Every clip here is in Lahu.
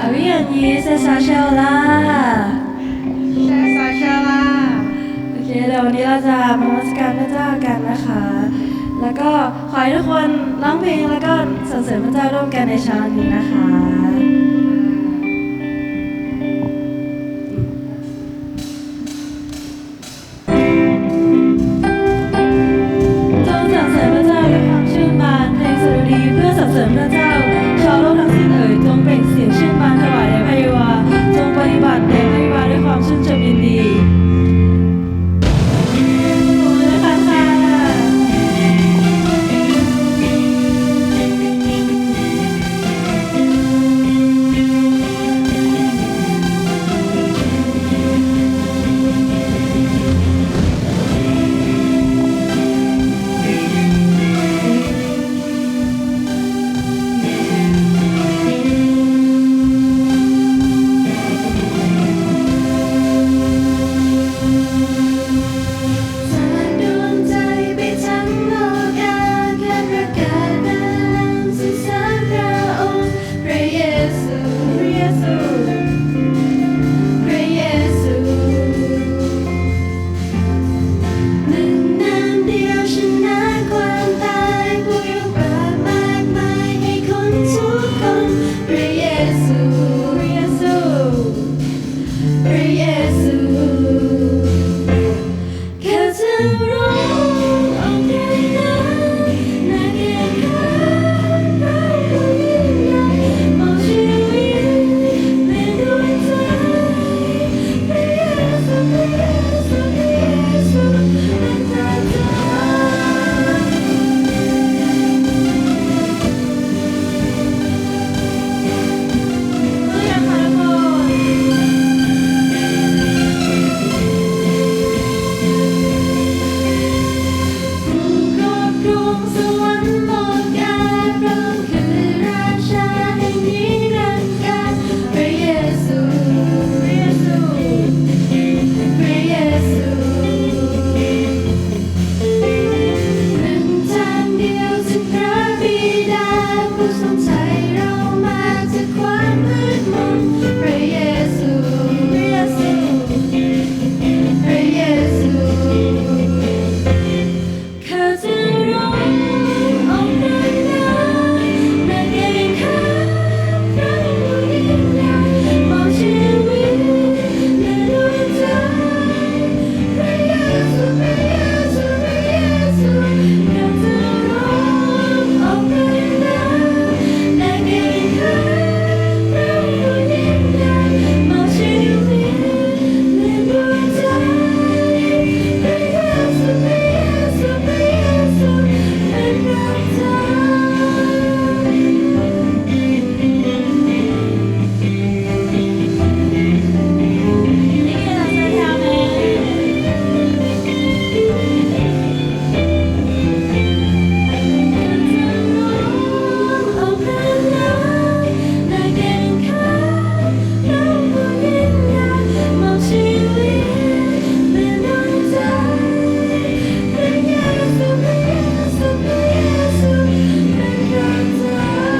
อภิญญา แชร์สายแชร์ออนไลน์ แชร์สายแชร์ออนไลน์ โอเค เดี๋ยววันนี้เราจะนมัสการพระเจ้ากันนะคะ แล้วก็ขอให้ทุกคนร้องเพลงแล้วก็สรรเสริญพระเจ้าร่วมกันในเช้านี้นะคะ จงสรรเสริญพระเจ้าด้วยความชื่นบาน เพลงสดุดีเพื่อสรรเสริญพระเจ้า ชาวโลกทั้งสิ้นเอ๋ย จงเปล่งเสียงชื่นบานถวายแด่พระเยโฮวาห์ จงปฏิบัติแด่พระเยโฮวาห์ด้วยความชื่นชมยินดี ขอบคุณนะคะ สาดดวงใจไปทั้งโลกา ข้าประกาศนามสรรเสริญพระองค์ พระเยซู พระเยซู พระเยซู หนึ่งนามเดียวชนะความตาย ผู้ยกบาปมากมายให้คนทุกคน พระเยซู พระเยซู พระเยซู ข้าจะร้องออกดังๆ นักเอ่ยข้า พระผู้ยิ่งใหญ่ มอบชีวิตและดวงใจ พระเยซู พระเยซู พระเยซู เป็นพระเจ้า ผู้ครอบครองสวรรค์โลกา พระองค์คือราชาแห่งนิรันดร์กาล พระเยซู พระเยซู พระเยซู หนึ่งทางเดียวถึงพระบิดา ผู้ทรงไถ่เรามาจากความมืดมน พระเยซู พระเยซู พระเยซู ข้าจะร้องออกดังๆ นักเอ่ยข้า พระผู้ยิ่งใหญ่ มอบชีวิตและดวงใจ พระเยซู พระเยซู พระเยซู ข้าจะร้องออกดังๆ นักเอ่ยข้า พระผู้ยิ่งใหญ่ มอบชีวิตและดวงใจ พระเยซู พระเยซู พระเยซู เป็นพระเจ้า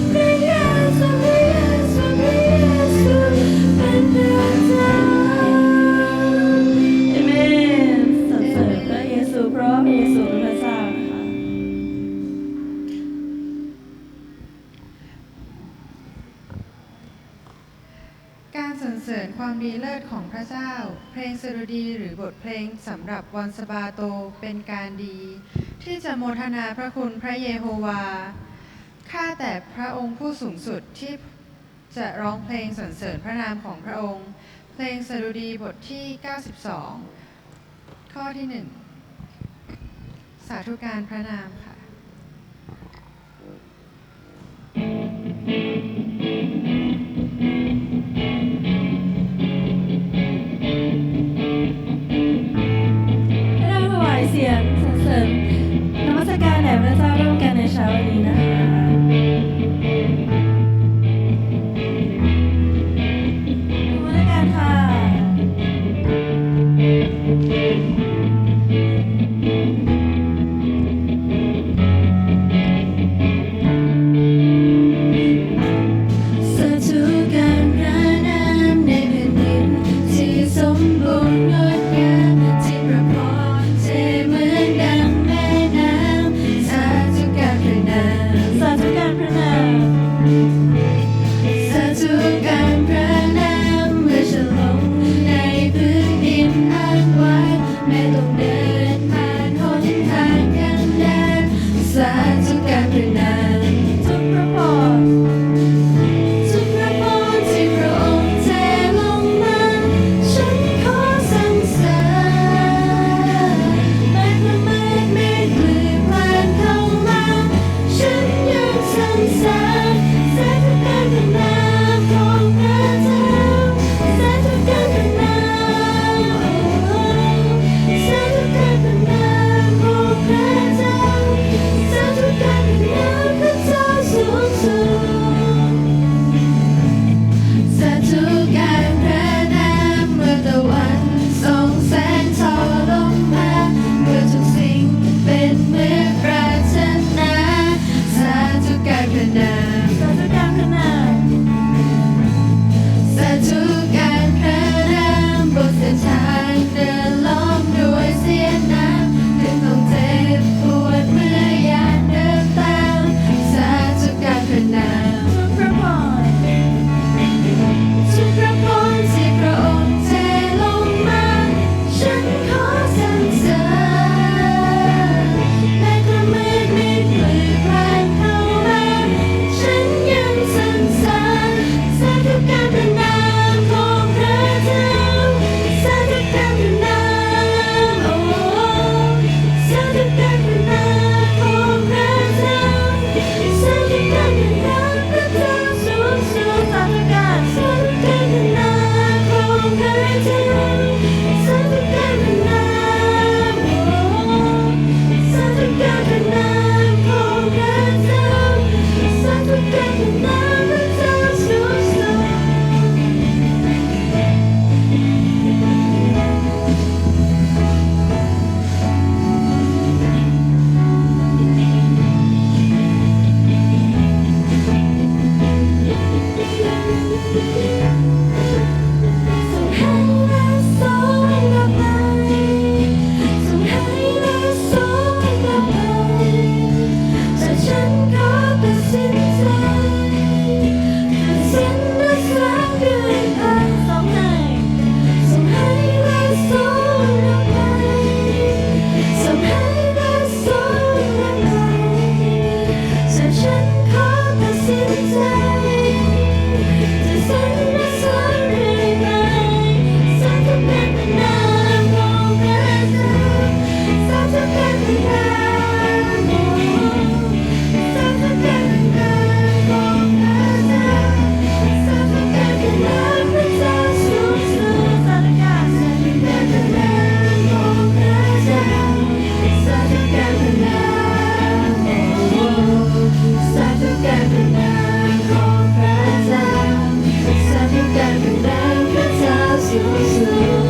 พระเยซู พระเยซู พระเยซู เป็นพระเจ้า อาเมน สรรเสริญพระเยซู เพราะว่าพระเยซูเป็นพระเจ้านะคะ การสรรเสริญความดีเลิศของพระเจ้า เพลงสดุดีหรือบทเพลงสำหรับวันสะบาโต เป็นการดี ที่จะโมทนาพระคุณพระเยโฮวาห์ ข้าแต่พระองค์ผู้สูงสุดที่จะร้องเพลงสรรเสริญพระนามของพระองค์ เพลงสดุดีบทที่ เก้าสิบสอง ข้อที่ หนึ่ง สาธุการพระนามค่ะ ให้เราถวายเสียงสรรเสริญนมัสการแด่พระเจ้าร่วมกันในเช้าวันนี้นะคะ นมัสการค่ะ สาธุการพระนาม บนเส้นทางเดินล้อมด้วยเสียงน้ำ เรื่องของเจ็บปวดเมื่อยามเดินตาม สาธุการพระนาม ทุกพระพร ทุกพระพรที่พระองค์เทลงมา ฉันขอสรรเสริญ แม้ความมืดมิดคลืบคลานเข้ามา ฉันยังสรรเสริญ สาธุการพระนามของพระเจ้า สาธุการพระนาม โอ้ สาธุการพระนามของพระเจ้า สาธุการพระนามพระเจ้าสูงสุด สาธุการ สาธุการพระนามของพระเจ้า สาธุการพระนาม โอ้ สาธุการพระนามของพระเจ้า สาธุการพระนามพระเจ้าสูงสุด ส่งให้และส่งเราไป ส่งให้และส่งเราไป แต่ฉันขอตัดสินใจ ตัดสินและสร้างเรื่องใหม่ ส่งให้ ส่งให้และส่งเราไป ส่งให้และส่งเราไป ส่วนฉันขอตัดสินใจ จะสรรเสริญเรื่อยไป สาธุการพระนามของพระเจ้า สาธุการพระนาม สาธุการพระนามของพระเจ้า สาธุการพระนามพระเจ้าสูงสุด สาธุการ สาธุการพระนามของพระเจ้า สาธุการพระนาม โอ้ สาธุการพระนามของพระเจ้า สาธุการพระนามพระเจ้าสูงสุด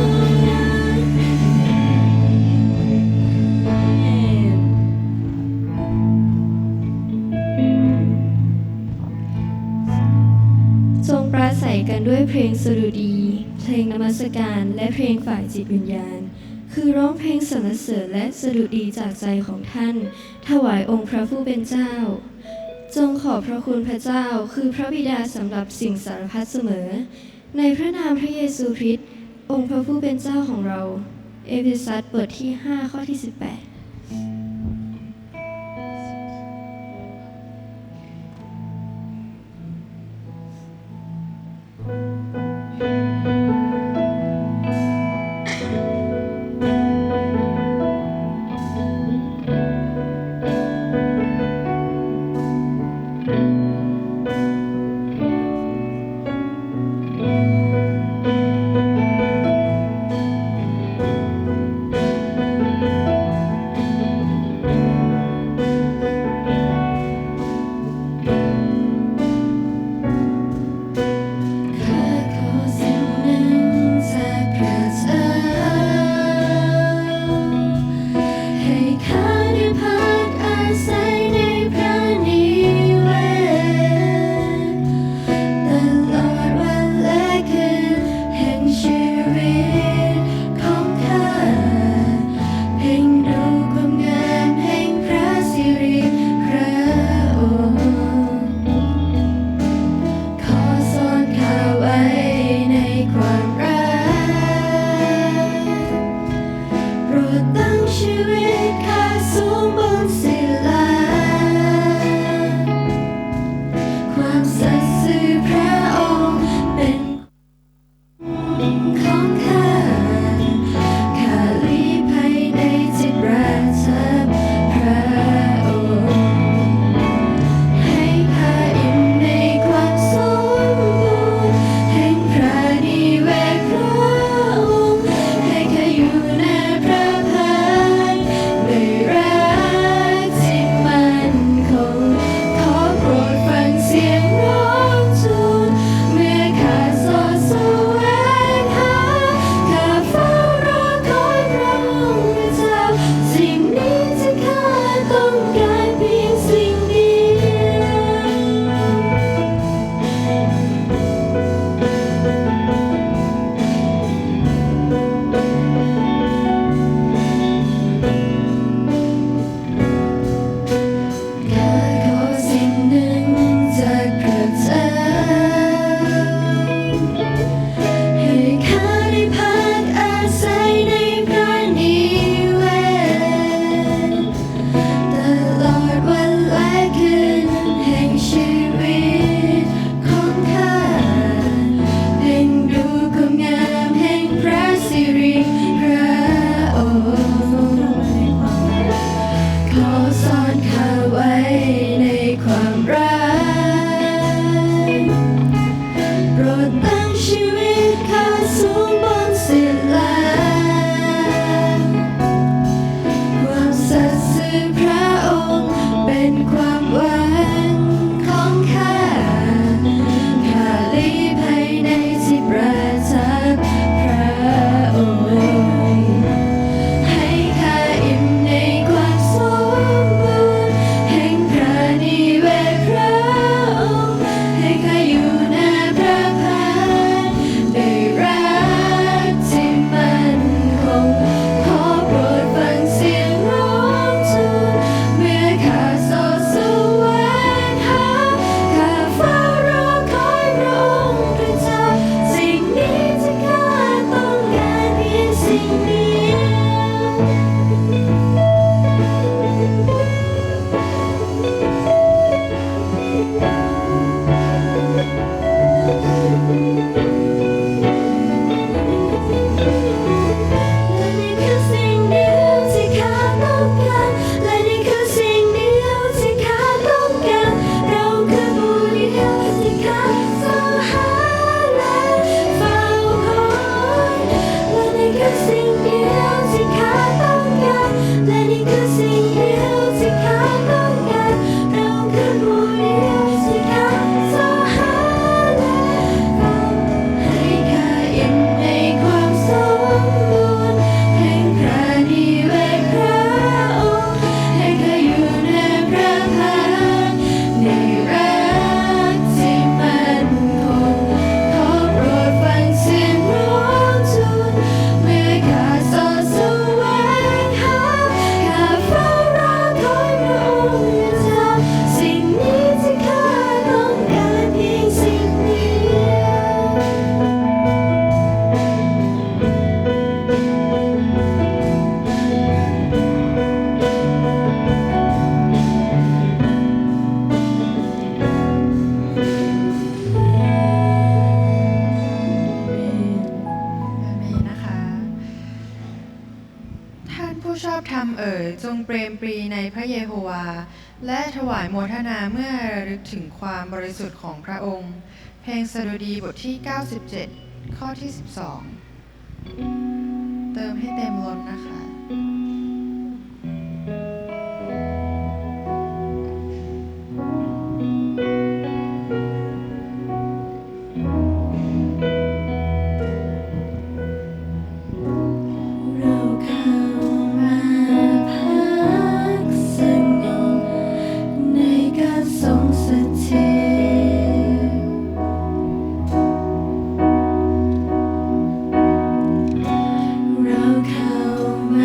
จงปราศรัยกันด้วยเพลงสดุดี เพลงนมัสการ และเพลงฝ่ายจิตวิญญาณ คือร้องเพลงสรรเสริญและสดุดีจากใจของท่าน ถวายองค์พระผู้เป็นเจ้า จงขอบพระคุณพระเจ้า คือพระบิดาสำหรับสิ่งสารพัดเสมอ ในพระนามพระเยซูคริสต์ องค์พระผู้เป็นเจ้าของเรา เอเฟซัสบทที่ห้า ข้อที่สิบแปด จงเปรมปรีในพระเยโฮวา และถวายโมทนาเมื่อระลึกถึงความบริสุทธิ์ของพระองค์ เพลงสดุดีบทที่ เก้าสิบเจ็ด ข้อที่ สิบสอง เติมให้เต็มล้นนะคะ เราเข้ามาพักสงบในการทรงสถิต เราเข้ามา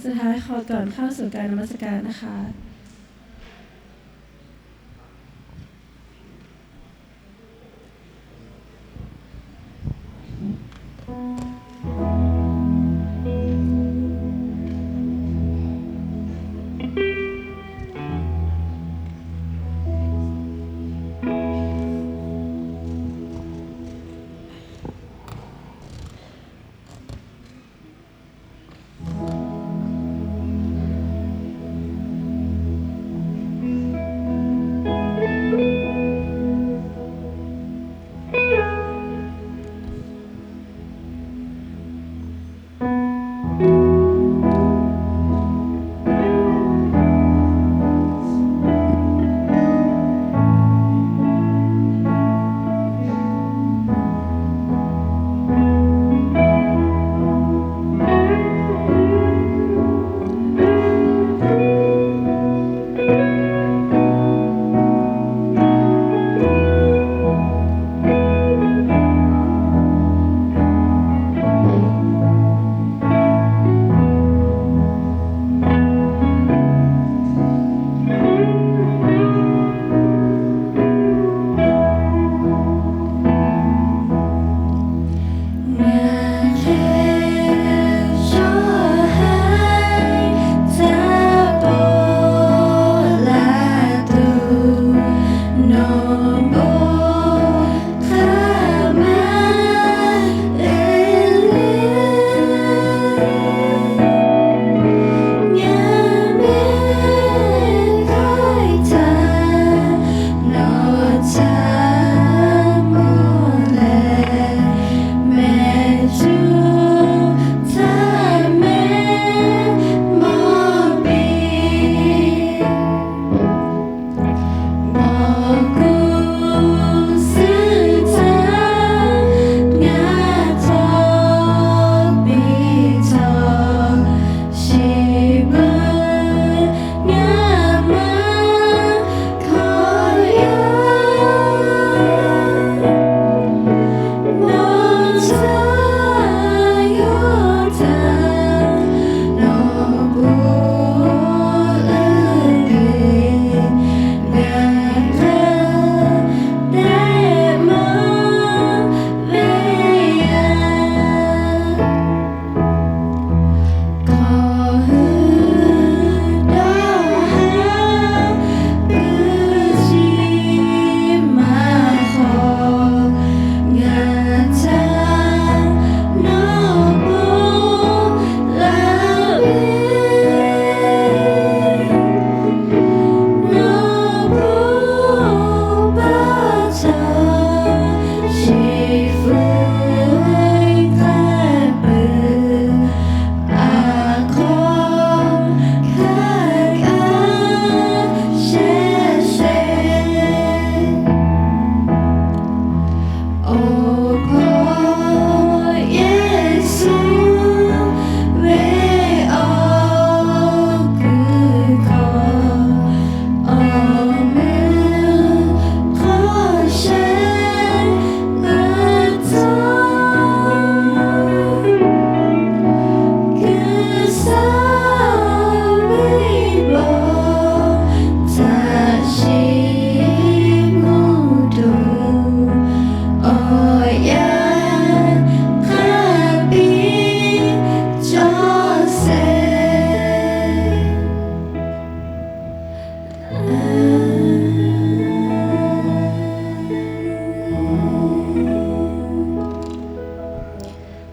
สุดท้ายขอก่อนเข้าสู่การนมัสการนะคะ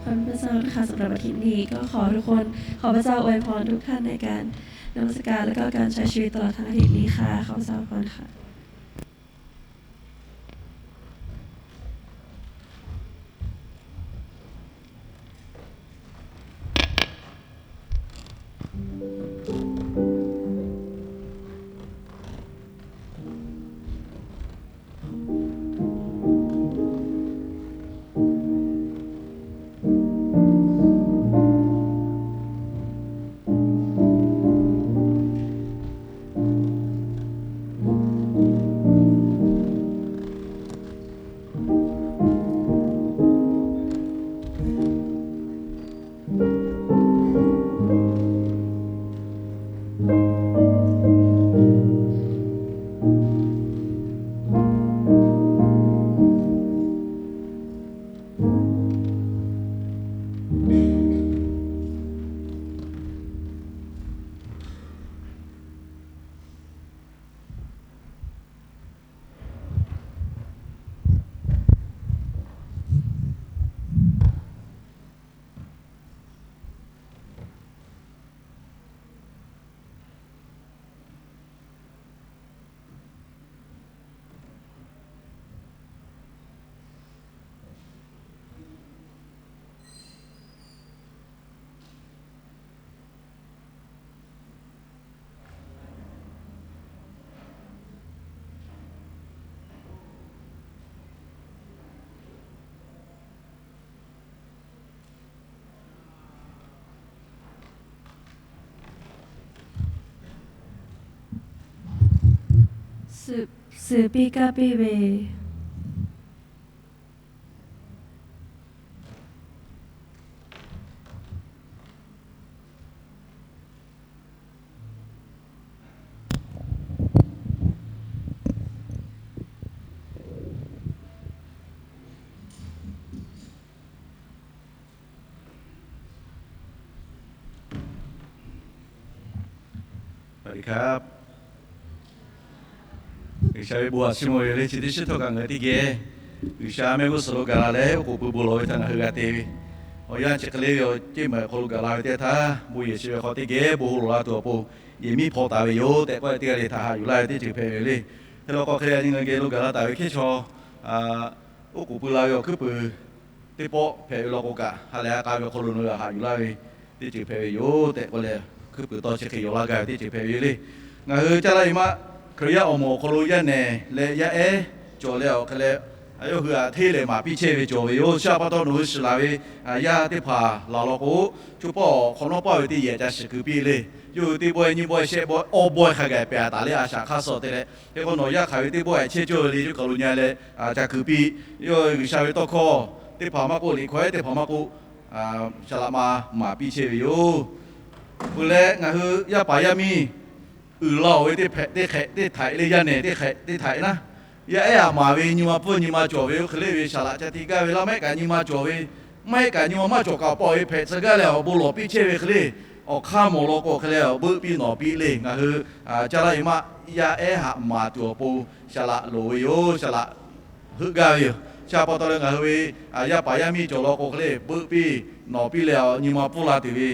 ขอบคุณพระเจ้านะคะ สำหรับอาทิตย์นี้ก็ขอทุกคน ขอพระเจ้าอวยพรทุกท่านในการนมัสการ แล้วก็การใช้ชีวิตตลอดทั้งอาทิตย์นี้ค่ะ ขอพระเจ้าอวยพรค่ะ Suhˍ piˇ kaˇ piˇ ve. G'uiˬsha ve bon htaꞈ chiˇ mvuh ve le. Chi teˇ shiˉ htawˇ kaꞈ ngaˬ hui teˇ geh G'uiˬsha mehˆ g'uˇ suhˍ lo gaˬ la leh, oˉ k'oˍ pui bon lawˬ ve htaꞈ ngaˬ hui g'a te ve, awˬ yanˇ chi hk'e le ve awˬ ceˇ maˬ awˬ hk'aw lo gaˬ la ve teˇ htaˇ, bon yehˬ chi ve hk'aw teˇ geh bon hawˉ lawˬ la tuˬ awˬ pon, yehˬ miˉ hpaw taˍ ve yoˬ tehꞈ k'oˆ leh, teˇ g'aˇ le htaꞈ haꞈ yuˬ laˇ ve teˇ ceuˬ hpehꞈ ve yoˬ le. Hk'e law k'o, hk'e le nyi ngaˬ geh lo gaˬ la taˍ ve hkehˉ chaw, oˉ k'oˍ pui la ve awˬ hkuiˉ puiˍ teˇ pawˆ hpehꞈ ve law k'o kaꞈ, ha lehˬ ha k'a ve awˬ hk'aw lo nawˬ hui htaꞈ haꞈ yuˬ laˇ ve teˇ ceuˬ hpehꞈ ve yoˬ tehꞈ k'oˆ leh, hkuiˉ puiˍ tawˇ chi hk'e yaw laˇ gaˇ ve teˇ ceuˬ hpehꞈ ve yoˬ le. Ngaˬ hui caˇ laˇ ve maˇ Hkriꞈ yaˇ awˬ moˍ awˬ hk'aw lo yaˇ nehˬ leh yaˇ ehˉ cawˬ leh awˬ hk'e leh, yawˇ hui htaꞈ hteˇ lehˍ maˍ piˇ chehˇ ve cawˬ ve yoˬ. Chi htaꞈ pa taw, nawˬ hui shiˍ laˬ ve yaˇ teˇ hpaˍ laˬ law k'o, chaw pawˆ awˬ hk'awꞈ nawˉ paˇ ve teˇ yehˬ ca shiˍ kuiˬ piˇ le. Yawˇ hui teˇ bawehˇ nyiˇ bawehˇ shehˆ bawehˇ awˇ bawehˇ hk'a gaˬ pehˬ taˍ leh a shaꞈ hk'aˇ suh te leh, hk'e k'o nawˬ yaˇ hk'aˬ ve teˇ bawehˇ chehˇ cawˇ ve le, yawˇ kaˬ lo nyi leh ca kuiˬ piˇ. Yawˇ G'uiˬsha ve tawˇ hkawˇ teˇ hpaˍ maˇ k'oˆ, liꞈ hkawˇ ehˉ teˇ hpaˍ maˇ k'oˆ, shaˍ laꞈ ma maˍ piˇ chehˇ ve yoˬ. Peuˬ leh, ngaˬ hui yaˇ paˍ yaˇ miˇ uiˍ la-oˬ ve teˇ hpehꞈ teˇ hk'ehꞈ teˇ htaiꞈ le, yaˇ nehˬ teˇ hk'ehꞈ teˇ htaiꞈ naˉ, yaˇ ehˉ htaꞈ maˍ ve nyi ma pfuhˇ nyi ma cawˬ ve oˇ hk'e le ve shaˍ laꞈ ca te gaˇ ve laˇ, maˇ heˆ kaꞈ nyi ma cawˬ ve, maˇ heˆ kaꞈ nyi ma maˇ cawˬ kaꞈ awˬ pa awˬ e hpehꞈ tcuh gaˇ leh awˬ bon lawˬ piˇ chehˇ ve hk'e le, awˬ hk'aˇ mawˬ law k'o hk'e leh awˬ beuˆ piˇ nawˍ piˇ le. Ngaˬ hui caˇ laˇ ve maˇ yaˇ ehˉ htaꞈ maˍ tuˬ awˬ pon shaˍ laꞈ loˍ ve yoˬ. Shaˍ laꞈ heuˆ gaˇ ve yoˬ. Chi htaꞈ pa taw leh ngaˬ hui ve yaˇ paˍ yaˇ miˇ cawˬ law k'o hk'e le beuˆ piˇ nawˍ piˇ leh awˬ nyi ma pfuhˇ la tuˬ ve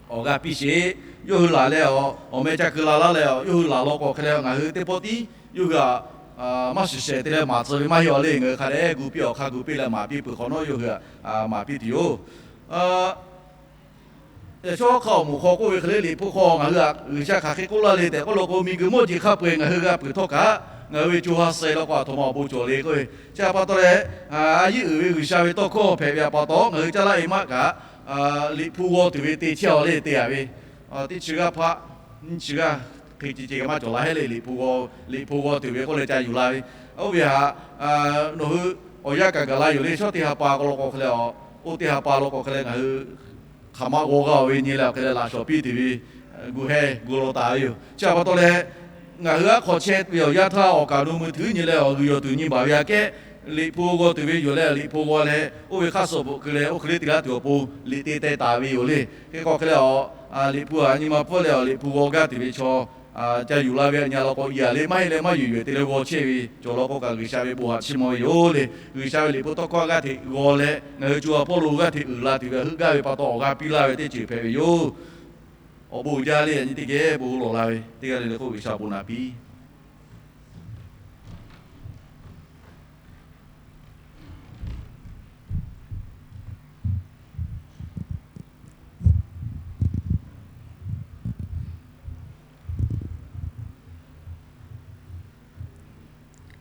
awˬ g'aˇ piˇ sheˍ. Yawˇ hui laˬ leh awˬ, awˬ meh ca keu la laˇ leh awˬ, yawˇ hui laˬ law k'o hk'e leh ngaˬ hui teˇ pawˆ tiˉ yawˇ hui htaꞈ maˇ shiˍ shehˍ te leh maˍ tcuh ve maˇ heˆ awˬ le. Ngaˬ hui hk'a dehꞈ gu piˇ awˬ hk'aˇ gu piˇ leh maˍ piˇ peuˬ hk'awꞈ nawˉ yawˇ hui htaꞈ maˍ piˇ tuˬ yoˬ. Yaꞈ shawˉ hk'a awˬ moˍ hk'aw k'oˆ ve hk'e le, liꞈ hpu hk'aw ngaˬ hui htaꞈ G'uiˬsha hk'aˬ hk'e k'oˆ laˇ le tehꞈ k'oˆ law k'o, miˬguiˬ mawˇ jeˬ hk'a peu-eˬ ngaˬ hui g'a peuˬ htawˇ kaꞈ, ngaˬ hui ve co ha suh law k'o aˬ htoꞈ ma awˬ bon cawˬ le k'oˆ ve. Chi htaꞈ pa taw leh, a yiˉ uiˍ ve G'uiˬsha ve tawˇ hkawˇ hpehꞈ ve htaꞈ pa taw, ngaˬ hui caˇ laˇ e maˇ kaꞈ, liꞈ hpu g'aw tuˬ ve te chehˇ awˬ le te a ve, teˇ chi g'aˇ hpaˆ nyiˇ chi g'aˇ hk'e ce ce kaꞈ maˇ cawˬ la hehˉ le. Liꞈ hpu g'aw, liꞈ hpu g'aw tuˬ ve k'oˆ leh ca yuˬ la ve, oˇ ve htaꞈ nawˬ hui awˬ yanˇ kaꞈ gaˬ la yoˬ le. Shawˉ teˇ ha pa k'o law k'o hk'e leh, oˇ teˇ ha pa law k'o hk'e leh ngaˬ hui hk'aˬ ma g'aw g'a-oˬ ve nyi leh awˬ hk'e leh laꞈ shawˍ piˇ tuˬ ve gu heh gu law taˍ ve yoˬ. Chi htaꞈ pa taw leh, ngaˬ hui aˉ hk'aw chehˇ ve awˬ yanˇ htaˇ awˬ kaˍ awˬ nu mui htuiˉ nyi leh awˬ g'uiˬ yawˬ tuˬ nyi baˬ ve aꞈ kehˉ, liꞈ hpu g'aw tuˬ ve yoˬ leh liꞈ hpu g'aw leh oˇ ve hk'aˇ suh bvuhꞈ keu leh oˇ hk'e le te laˇ tuˬ awˬ pon liꞈ te teh taˍ ve yoˬ le. Hk'e k'o hk'e leh awˬ, liꞈ hpu htaꞈ nyi ma pfuhˇ leh awˬ liꞈ hpu g'aw gaˇ tuˬ ve chaw ca yuˬ la ve aꞈ nyi law k'o, yaꞈ le maˇ heˆ leh maˇ yuˬ yuˬ te leh g'aw chehˇ ve cawˬ law k'o kaꞈ, G'uiˬsha ve bon htaꞈ chiˇ mvuh ve yoˬ le. G'uiˬsha ve liꞈ hpu tawˇ hkawˇ g'aˇ hteꞈ g'aw leh ngaˬ hui co ha hpawˇ lo g'aˇ hteꞈ uiˍ la tuˬ ve heuˆ gaˇ ve pa taw awˬ g'aˇ piˇ laˇ ve teˇ ceuˬ hpehꞈ ve yoˬ. Awˬ bon uiˍ jaˇ le. Yaꞈ nyi teˇ geh bon lawˬ la ve teˇ g'aˇ le le k'oˆ, G'uiˬsha awˬ bon naꞈ piˇ.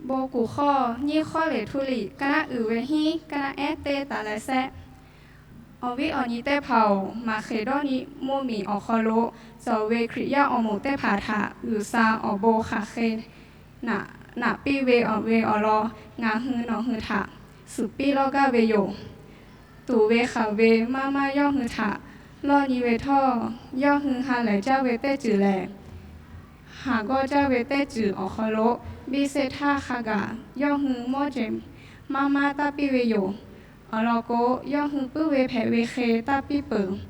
Bon kuˬ hk'aw nyiˇ hk'awˉ leꞈ htuˇ liꞈ, ka naˆ uiˍ ve hinˉ, ka naˆ ehˉ teˇ taˍ leh sehˆ. Awˬ viˉ awˬ nyi teˇ hpaˍ-oˬ, maˍ hk'e dawˇ nyi mvuhˇ miˬ awˬ hk'aw lo cawˬ ve Hkriꞈ yaˇ awˬ moˍ teˇ hpaˍ htaꞈ G'uiˬsha awˬ bon hk'aˬ hk'e naꞈ piˇ ve awˬ ve awˬ lawn ngaˬ hui nawˬ hui htaꞈ suhˍ piˇ lawˇ gaˇ ve yoˬ. Tuˍ ve hk'aˬ ve maˇ maˇ yawˇ hui htaꞈ lawˇ nyi ve htawˇ, yawˇ hui ha lehˬ jaˇ ve teˇ ceuˬ lehˬ, haˍ g'awˇ jaˇ ve teˇ ceuˬ awˬ hk'aw lo biˇ seˆ htaˇ hk'a gaˬ yawˇ hui mawˇ jeˬ maˇ maˇ taˇ piˇ ve yoˬ. Awˬ lawn k'o, yawˇ hui puiˉ ve hpehꞈ ve hk'e taˇ piˇ peuˬ.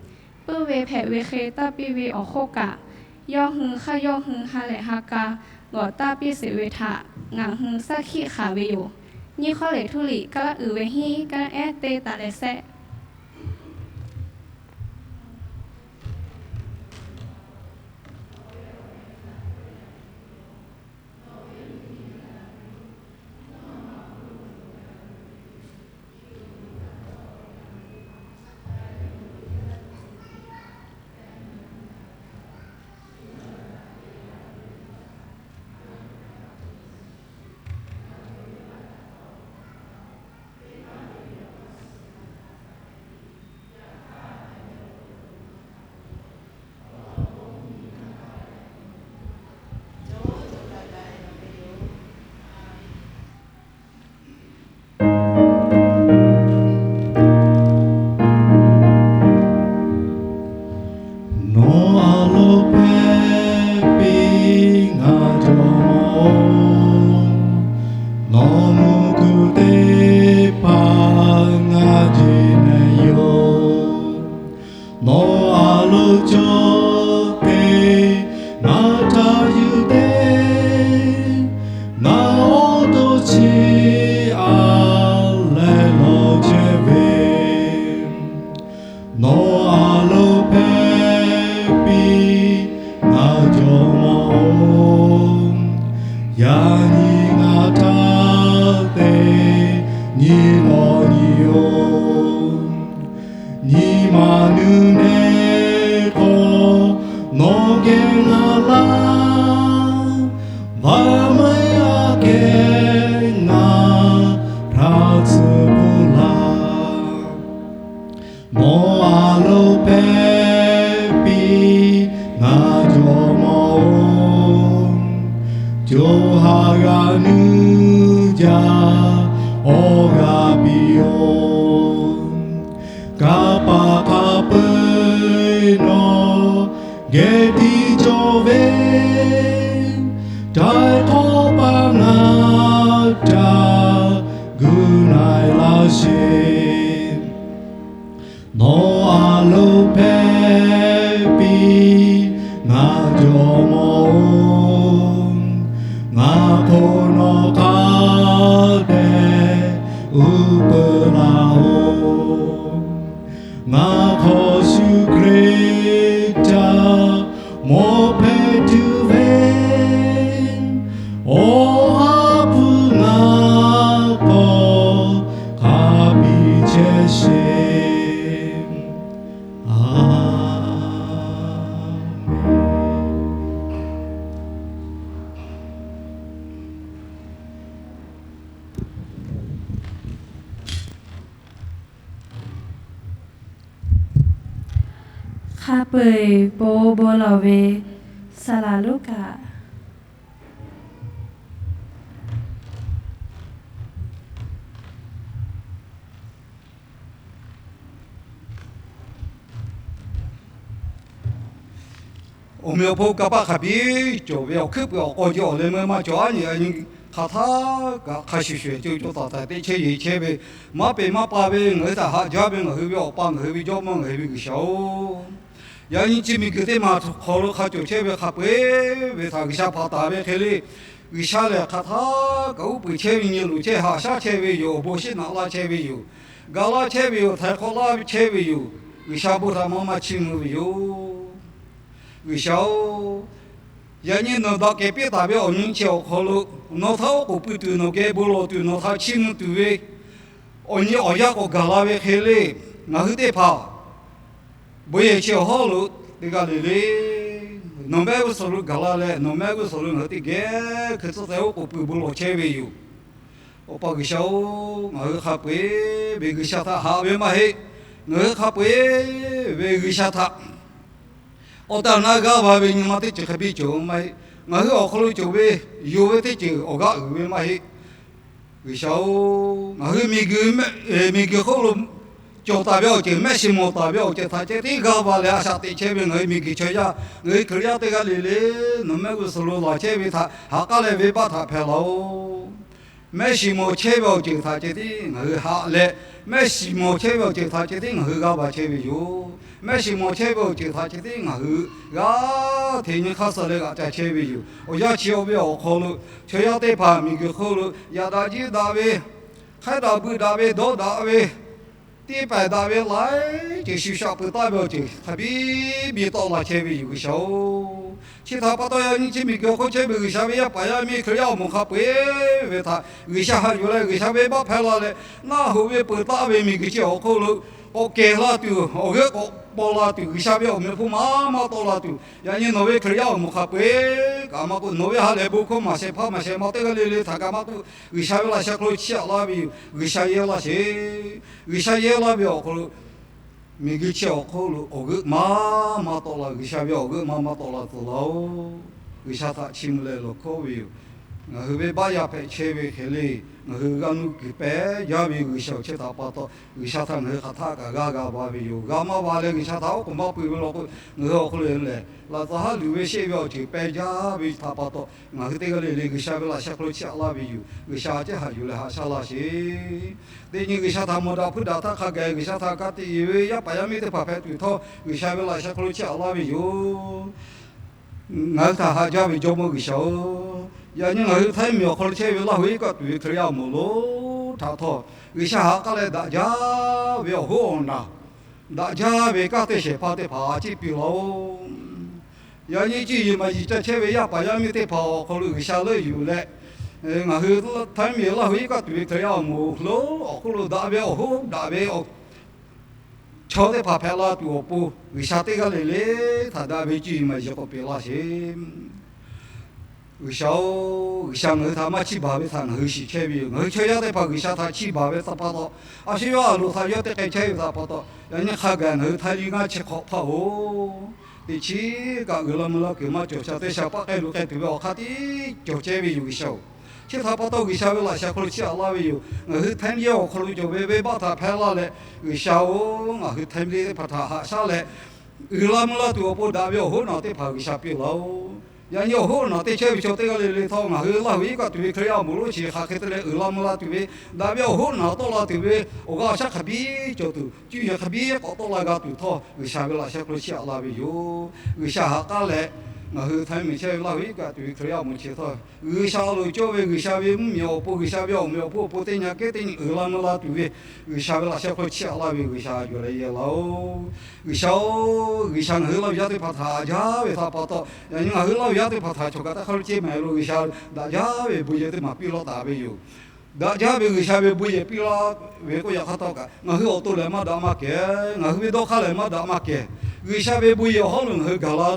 Puiˉ ve hpehꞈ ve hk'e taˇ piˇ ve awˬ hk'oˆ kaꞈ, yawˇ hui hk'aˇ yawˇ hui ha lehˬ ha k'a g'awꞈ taˇ piˇ sheˍ ve htaꞈ ngaˬ hui shaˉ hkiˆ hk'aˬ ve yoˬ. Nyiˇ hk'awˉ leꞈ htuˇ liꞈ, ka naˆ uiˍ ve hinˉ, ka naˆ ehˉ teˇ taˍ leh sehˆ. Nawˬ a loˍ hpehꞈ piˇ ngaˬ jawˇ mawˬ-oˬ. Nawˬ mvuhˇ kuˬ teˇ hpaˍ ngaˬ jeˬ nehˬ yoˬ. Nawˬ a loˍ cawˬ te ngaˬ htaꞈ yuˬ te, ngaˬ awˬ to chi a leh lawˬ chehˇ ve. Nawˬ a loˍ hpehꞈ piˇ ngaˬ jawˇ mawˬ-oˬ. Yaꞈ nyi ngaˬ htaꞈ te nyi lawˬ nyi-oˬ. Nyi ma nuˇ nehˬ hk'aw nawˬ geh ngaˬ laˇ, vaꞈ meuˇ aꞈ kehˉ ngaˬ htaꞈ tcuh puˇ laˇ. Nawˬ a loˍ hpehꞈ piˇ ngaˬ jawˇ mawˬ-oˬ. Co ha g'a nuˇ jaˇ awˬ g'aˇ piˇ-oˬ. Kanˇ paˍ hk'a peu-eˬ nawˬ geh tiˇ cawˬ ve, htaiˍ hk'awˇ paˍ ngaˬ htaꞈ gu na-e laˇ sheˍ. Nawˬ a loˍ hpehꞈ piˇ ngaˬ jawˇ mawˬ-oˬ. Ngaˬ hk'aw nawˬ hk'a dehꞈ uˉ peunˍ laˇ-oˬ. Ngaˬ hk'aw Yeˍsuˆ Hkriꞈ htaꞈ mawˬ hpehꞈ tuˬ ve, Awˬ ha hpu ngaˬ hk'aw hk'a biˇ chehˇ sheˍ. A Hk'a peu-eˬ bon bon lawˬ ve saˍ laˍ Luˉkaꞈ. Awˬ meꞈ awˬ hponˇ kanˇ paˆ hk'a biˇ cawˬ ve awˬ hkuiˉ puiˍ awˬ k'aw ji awˬ leh meuˇ maˇ cawˬ, aˉ nyi a nyi hk'aˬ htaˇ kaꞈ hk'a shuˍ shuˍ co co taiˍ taiˍ teˇ chehˇ yeˬ chehˇ ve, maˇ peꞈ maˇ pa ve ngaˬ hui htaꞈ haꞈ jaˇ ve ngaˬ hui ve Awˬ pa, ngaˬ hui ve Jawˇmawˇ, ngaˬ hui ve G'uiˬsha-oˬ, yaꞈ nyi chi miˬguiˬ teˇ maˬ hk'aw lo hk'a cawˬ chehˇ ve hk'a peu-eˬ ve htaꞈ G'uiˬsha hpanˍ taˍ ve hk'e le, G'uiˬsha lehˬ hk'aˬ htaˇ kaꞈ uˉ peunˍ chehˇ ve, nyi loꞈ chehˇ, haꞈ shaˉ chehˇ ve yoˬ. Awˬ bon shiˉ naꞈ laˇ chehˇ ve yoˬ. Ga laˇ chehˇ ve yoˬ. Htaiˍ hk'awꞈ laˇ chehˇ ve yoˬ. G'uiˬsha bon htaꞈ maˇ maˇ chiˇ mvuh ve yoˬ. G'uiˬsha-oˬ, yaꞈ nyi nawˬ daꞈ kehˬ piˇ taˍ ve awˬ nyi chi awˬ hk'aw lo, nawˬ htaꞈ oˉ k'oˍ pui tuˬ, nawˬ geh bon lawˬ tuˬ, nawˬ htaꞈ chiˇ mvuh tuˬ ve awˬ nyi awˬ yanˇ k'awꞈ gaˬ la ve hk'e le, ngaˬ hui teˇ hpaˍ bon yehˬ chi awˬ hawˉ lo teˇ g'aˇ le le nawˬ mehˆ g'uˇ suhˍ lo gaˬ la leh, nawˬ mehˆ g'uˇ suhˍ lo ngaˬ hui teˇ geh hkui tcuhˉ teh oˉ k'oˍ pui bon lawˬ chehˇ ve yoˬ. Awˬ pa G'uiˬsha-oˬ, ngaˬ hui hk'a peu-eˬ ve G'uiˬsha htaꞈ haꞈ ve maˇ heˆ. Ngaˬ hui hk'a peu-eˬ ve G'uiˬsha htaꞈ awˬ tehˬ awˬ na g'aˇ va ve nyi ma teˇ ceuˬ hk'a biˇ cawˬ maˇ heˆ. Ngaˬ hui awˬ hk'aw lo cawˬ ve yonˍ ve teˇ ceuˬ awˬ g'aˇ uiˍ ve maˇ heˆ. G'uiˬsha-oˬ, ngaˬ hui miˬguiˬ, miˬguiˬ hk'oˆ lo cawˬ taˍ ve awˬ ceuˬ, mehˆ shiˍ mawˬ taˍ ve awˬ ceuˬ htaꞈ ceh tiˉ g'aˇ va leh a shaꞈ teꞈ chehˇ ve ngaˬ hui miˬguiˬ chaw yaˇ, ngaˬ hui Hkriꞈ yaˇ teˇ g'aˇ le le nawˬ mehˆ g'uˇ suhˍ lo laˬ chehˇ ve htaꞈ ha k'aˉ leh venˇbaˆ htaꞈ hpehˇ laˇ-oˆ. Mehˆ shiˍ mawˬ chehˇ ve awˬ ceuˬ htaꞈ ceh tiˉ ngaˬ hui haꞈ leh, mehˆ shiˍ mawˬ chehˇ ve awˬ ceuˬ htaꞈ ceh tiˉ ngaˬ hui g'aˇ va chehˇ ve yoˬ. Mehˆ shiˍ mawˬ chehˇ ve awˬ ceuˬ htaꞈ ceh tiˉ ngaˬ hui g'aˇ hteꞈ nyi hk'aˇ suh leh g'aꞈ ca chehˇ ve yoˬ. Awˬ yanˇ chi awˬ ve awˬ hk'aw lo chaw yaˇ teˇ hpaˍ miˬguiˬ hk'oˆ lo yaꞈ daꞈ jiˇ daꞈ ve, hk'aiˉ daꞈ bui daꞈ ve, dawˇ daꞈ ve, teˇ pehˍ daꞈ ve laiˉ ceuˬ shu shaꞈ peuˬ taˍ ve awˬ ceuˬ hk'a biˇ biˇ tawˆ la chehˇ ve yoˬ. G'uiˬsha-oˬ, chi htaꞈ pa taw yaꞈ nyi chi miˬguiˬ hk'oˆ chehˇ ve G'uiˬsha ve yaˇ paˍ yaˇ miˇ Hkriꞈ yaˇ awˬ moˍ hk'a peu-eˬ ve htaꞈ G'uiˬsha haꞈ yuˬ leh G'uiˬsha venˇbaˆ hpehˇ la leh, naˆ hoꞈ ve peuˬ taˍ ve miˬguiˬ chi awˬ hk'oˆ lo k'awꞈ kehˬ la tuˬ, awˬ g'euˆ k'awꞈ paw la tuˬ, G'uiˬsha ve awˬ meꞈ awˬ hponˇ maˇ maˇ tawˆ la tuˬ, yaꞈ nyi nawˬ ve Hkriꞈ yaˇ awˬ moˍ hk'a peu-eˬ kaꞈ maˇ k'oˆ, nawˬ ve ha lehˬ bon hkawˇ maˍ shehˍ hpaˇ maˍ shehˍ ma teˇ g'aˇ le le htaꞈ kaꞈ maˇ k'oˆ, G'uiˬsha ve laꞈ sheh hk'aw lo chiˇ aꞈ laˇ ve yoˬ. G'uiˬsha yehˇ laˇ sheˍ. G'uiˬsha yehˇ laˇ ve awˬ hk'aw lo miˬguiˬ chi awˬ hk'oˆ lo awˬ g'euˆ maˇ maˇ tawˆ la, G'uiˬsha ve awˬ g'euˆ maˇ maˇ tawˆ la tuˬ laˇ-oˆ. G'uiˬsha htaꞈ chiˇ mvuh leh lawˬ hkawˇ ve yoˬ. Ngaˬ hui venˇbaˆ yaˇ hpehꞈ chehˇ ve hk'e le, ngaˬ hui g'a nuˇ kuiˬ pehˇ jaˇ ve G'uiˬsha awˬ chehˇ htaꞈ pa taw, G'uiˬsha htaꞈ ngaˬ hui hk'aˬ htaˆ kaꞈ g'a g'a ba ve yoˬ. G'a maˇ ba leh G'uiˬsha htaꞈ oˉ k'oˍ maˇ pui ve law k'o, ngaˬ hui awˬ hk'aw lo lehˬ, laꞈ tcuh haˉ luˬ ve sheˆ ve awˬ ceuˬ pehˇ jaˇ ve htaꞈ pa taw, ngaˬ hui teˇ g'aˇ le le G'uiˬsha ve laꞈ sheh hk'aw lo chiˇ aꞈ laˇ ve yoˬ. G'uiˬsha a ciˉ haꞈ yuˬ leh haꞈ shaˉ laˇ sheˍ. Teˇ nyi G'uiˬsha htaꞈ mawˬ daꞈ hpuˇ daꞈ htaˇ hk'a gaˬ G'uiˬsha htaꞈ ka tiꞈ yeˬ ve yaˇ paˍ yaˇ miˇ teˇ hpaˍ hpehꞈ tuˬ htawˇ, G'uiˬsha ve laꞈ sheh hk'aw lo chiˇ aꞈ laˇ ve yoˬ. Ngaˬ hui htaꞈ haꞈ jaˇ ve Jawˇmawˇ G'uiˬsha-oˬ, yaꞈ nyi ngaˬ hui htaiˇ miˬ awˬ hk'aw lo chehˇ ve Laˇ huˍ iˉ kaˆ tuˬ ve Hkriꞈ yaˇ awˬ moˍ lonˉ htaꞈ htawˇ, G'uiˬsha haꞈ k'aˉ leh daꞈ jaˇ ve awˬ hoˉ awˬ naˬ, daꞈ jaˇ ve kanˉ teˇ shehˍ hpaˇ teˇ hpaˍ a ciˉ piˇ laˇ-oˬ. Yaꞈ nyi cuˇ yiˍ maˍ yiˍ ca chehˇ ve yaˇ paˍ yaˇ miˇ teˇ hpaˍ awˬ hk'aw lo G'uiˬsha leuˆ yuˬ leh, ngaˬ hui htaiˇ miˬ Laˇ huˍ iˉ kaˆ tuˬ ve Hkriꞈ yaˇ awˬ moˍ lonˉ awˬ hk'oˆ lo daꞈ ve awˬ hoˉ daꞈ ve chaw teˇ hpaˍ hpehꞈ la tuˬ awˬ pon, G'uiˬsha teˇ g'aˇ le le htaꞈ daꞈ ve cuˇ yiˍ maˍ yiˍ k'awꞈ peꞈ laˇ sheˍ. G'uiˬsha-oˬ, G'uiˬsha ngaˬ hui htaꞈ maˇ chiˇ baˬ ve htaꞈ ngaˬ hui shiˍ chehˇ ve yoˬ. Ngaˬ hui chaw yaˇ teˇ hpaˍ G'uiˬsha htaꞈ chiˇ baˬ ve htaꞈ pa taw, a shu yawˇ a loˍ htaꞈ yawˇ teˇ k'ai chehˇ ve htaꞈ pa taw, yaꞈ nyi hk'a gaˬ ngaˬ hui htaiˇ liˇ ngaˇ chi hk'awꞈ hpaˇ oˬ, teˇ chiˉ kaꞈ uiˍ la mvuh la kuiˬ maˇ cawˬ sha teˇ sha paˆ k'ai lo k'ai tuˬ ve awˬ hk'aˇ tiˉ cawˬ chehˇ ve yoˬ. G'uiˬsha-oˬ, chi htaꞈ pa taw G'uiˬsha ve laꞈ sheh hk'aw lo chiˇ aꞈ laˇ ve yoˬ. Ngaˬ hui htaiˇ miˬ awˬ hk'aw lo cawˬ ve venˇbaˆ htaꞈ hpehˇ laˇ leh, G'uiˬsha-oˬ, ngaˬ hui htaiˇ miˬ teˇ hpaˍ htaꞈ haꞈ shaˉ leh, uiˍ la mvuh la tuˬ awˬ pon daꞈ ve awˬ hoˉ naˬ teˇ hpaˍ G'uiˬsha piˇ laˇ-oˬ. Yaꞈ nyi awˬ hoˉ naˬ teˇ chehˇ ve chaw teˇ g'aˇ le le htawˇ, ngaˬ hui Laˇ huˍ iˉ kaˆ tuˬ ve Hkriꞈ yaˇ awˬ moˍ lonˉ chi hk'aˬ hk'e te leh uiˍ la mvuh la tuˬ ve, daꞈ ve awˬ hoˉ naˬ tawˆ la tuˬ ve, awˬ g'aˇ awˬ shaˉ hk'a biˇ cawˬ tuˬ, cuˇ yiˍ hk'a biˇ k'awꞈ tawˆ la g'a tuˬ htawˇ, G'uiˬsha ve laꞈ sheh hk'aw lo chiˇ aꞈ laˇ ve yoˬ. G'uiˬsha haꞈ k'aˉ leh, ngaˬ hui htaiˇ miˬ chehˇ ve Laˇ huˍ iˉ kaˆ tuˬ ve Hkriꞈ yaˇ awˬ moˍ chi htawˇ, G'uiˬsha a loˍ cawˇ ve G'uiˬsha ve mvuhˇmiˬ awˬ pon, G'uiˬsha ve awˬ meꞈ awˬ hponˇ awˬ pon teˇ nyi kehˉ teˇ nyi uiˍ la mvuh la tuˬ ve, G'uiˬsha ve laꞈ sheh hk'aw lo chiˇ aꞈ laˇ ve G'uiˬsha yuˬ leh yehˬ laˇ-oˬ. G'uiˬsha-oˬ, G'uiˬsha ngaˬ hui Laˇ huˍ yaˇ teˇ hpaˍ htaꞈ haꞈ jaˇ ve htaꞈ pa taw, yaꞈ nyi ngaˬ hui Laˇ huˍ yaˇ teˇ hpaˍ htaꞈ chaw kaꞈ teˇ hk'aˇ lo ceˇ maˍ lo G'uiˬsha daꞈ jaˇ ve bon yehˬ teˇ maˬ piˇ law taˍ ve yoˬ. Daꞈ jaˇ ve G'uiˬsha ve bon yehˬ piˇ laˇ ve k'oˆ yaꞈ hk'aˇ htawˇ kaꞈ, ngaˬ hui awˬ to lehˬ maˇ daꞈ maˇ kehˬ, ngaˬ hui ve dawˇ hk'aˇ lehˬ maˇ daꞈ maˇ kehˬ. G'uiˬsha ve bon yehˬ awˬ hawˉ lo ngaˬ hui gaˬ la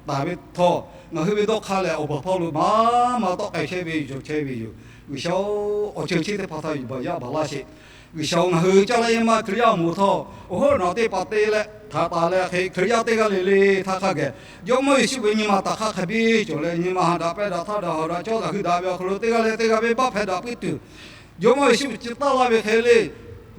taˍ ve htawˇ, ngaˬ hui ve dawˇ hk'aˇ lehˬ awˬ baˬ hpawˇ lo maˇ maˇ tawˆ k'ai chehˇ ve yoˬ, cawˬ chehˇ ve yoˬ. G'uiˬsha-oˬ, awˬ ceuˬ chi teˇ hpaˍ htaꞈ yuˬ baˬ yaˇ baˬ laˇ sheˍ. G'uiˬsha-oˬ, ngaˬ hui caˇ laˇ e maˇ Hkriꞈ yaˇ awˬ moˍ htawˇ, awˬ hoˉ naˬ teˇ hpaˍ te leh htaꞈ taˍ leh hk'e Hkriꞈ yaˇ teˇ g'aˇ le le htaˇ hk'a gaˬ, Jawˇmawˇ Yeˍsuˆ ve nyi ma taˍ hk'aˇ hk'a biˇ cawˬ leh, nyi ma haꞈ daꞈ pehˇ daꞈ htaˇ daꞈ hawˍ daꞈ cawˇ daꞈ hui daꞈ ve awˬ hk'aw lo teˇ g'aˇ leh teˇ g'aˇ venˇbaˆ hpehˇ daꞈ puiˉ tuˬ, Jawˇmawˇ Yeˍsuˆ chi taˇ laˇ ve hk'e le,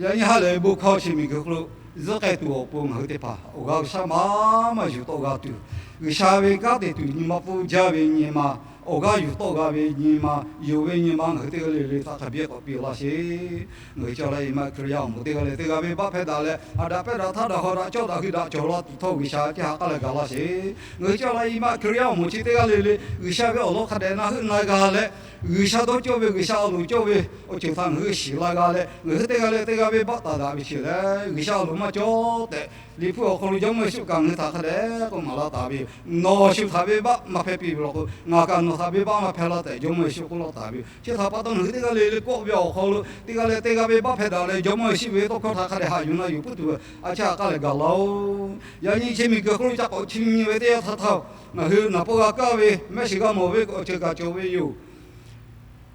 yaꞈ nyi ha lehˬ ve bon hkawˇ chi miˬguiˬ hk'aw lo zuhˆ k'ai tuˬ awˬ pon ngaˬ hui teˇ hpaˍ awˬ g'aˇ shaˉ maˇ maˇ yuˬ tawˆ g'a tuˬ, G'uiˬsha ve kanˉ te tuˬ nyi ma pfuhˇ jaˇ ve nyi ma, awˬ g'aˇ yuˬ tawˆ g'a ve nyi ma, yonˍ ve nyi ma ngaˬ hui teˇ g'aˇ le le htaꞈ hk'a biˇ k'awꞈ piˇ laˇ sheˍ. Ngaˬ hui caˇ laˇ e maˇ Hkriꞈ yaˇ awˬ moˍ teˇ g'aˇ le teˇ g'aˇ venˇbaˆ hpehˇ daꞈ leh, haꞈ daꞈ pehˇ daꞈ htaˇ daꞈ hawˍ daꞈ cawˇ daꞈ hui daꞈ cawˬ la tuˬ htawˇ G'uiˬsha chi haꞈ k'aˉ leh gaˬ laˇ sheˍ. Ngaˬ hui caˇ laˇ e maˇ Hkriꞈ yaˇ awˬ moˍ chi teˇ g'aˇ le le G'uiˬsha ve awˬ lawn hk'a dehꞈ na heuˆ na g'a leh, G'uiˬsha dawˇ cawˇ ve G'uiˬsha a loˍ cawˇ ve awˬ ceuˬ htaꞈ ngaˬ hui shiˍ la g'a leh, ngaˬ hui teˇ g'aˇ leh teˇ g'aˇ venˇbaˆ taˍ daꞈ ve chi lehˬ G'uiˬsha a loˍ maˇ cawˇ tehꞈ, Liꞈ hpu awˬ hk'aw lo Jawˇmawˇ Yeˍsuˆ kaꞈ ngaˬ hui htaꞈ hk'a dehꞈ k'oˆ maˍ laˇ taˍ ve yoˬ. Nawˬ shu htaꞈ venˇbaˆ maˇ hpehˇ piˇ ve law k'o, ngaˬ kaꞈ nawˬ htaꞈ venˇbaˆ maˇ hpehˇ laˇ tehꞈ Jawˇmawˇ Yeˍsuˆ k'oˆ laˇ taˍ ve yoˬ. Chi htaꞈ pa taw ngaˬ hui teˇ g'aˇ le le kawˆ ve awˬ hk'aw lo teˇ g'aˇ leh teˇ g'aˇ venˇbaˆ hpehˇ daꞈ leh Jawˇmawˇ Yeˍsuˆ ve tawˇ hkawˇ htaꞈ hk'a dehꞈ haꞈ yuˬ na yuˬ puiˉ tuˬ ve a ciˉ haꞈ k'aˉ leh gaˬ laˇ-oˬ. Yaꞈ nyi chi miˬguiˬ hk'oˆ lo ca k'awꞈ chi nyi ve teˇ yanˇ htaˇ htawˇ, ngaˬ hui naˍ paw g'a kaˇ ve mehˆ shiˍ g'a mawˬ ve awˬ ceuˬ kaꞈ cawˬ ve yoˬ.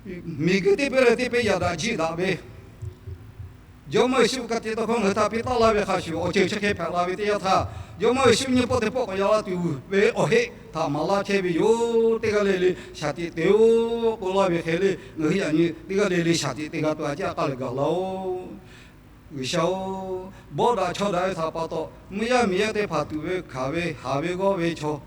Miˬguiˬ teˇ peˇ leh teˇ peˇ yaꞈ daꞈ jiˆ daꞈ ve Jawˇmawˇ Yeˍsuˆ ka tiꞈ tawˇ hkawˇ ngaˬ hui htaꞈ piˇ taˉ laˇ ve hk'a shuˍ, awˬ ceuˬ chi hk'e hpehꞈ la ve teˇ yanˇ htaˇ, Jawˇmawˇ Yeˍsuˆ nyiˇ pawˆ teˇ pawˆ k'awꞈ yaꞈ la tuˬ ve awˬ heˆ htaꞈ maˍ laˇ chehˇ ve yoˬ. Teˇ g'aˇ le le shaˍ tiꞈ te-o k'oˆ laˇ ve hk'e le, ngaˬ hui yaꞈ nyi teˇ g'aˇ le le shaˍ tiꞈ te g'a tuˬ a ciˉ haꞈ k'aˉ leh gaˬ laˇ-oˬ. G'uiˬsha-oˬ, bawˆ daꞈ chaw daꞈ ve htaꞈ pa taw, mvuhˇ yaˇ miˬ yaˇ teˇ hpaˍ tuꞈ ve hkanˍ ve haˍ ve g'awˇ ve chaw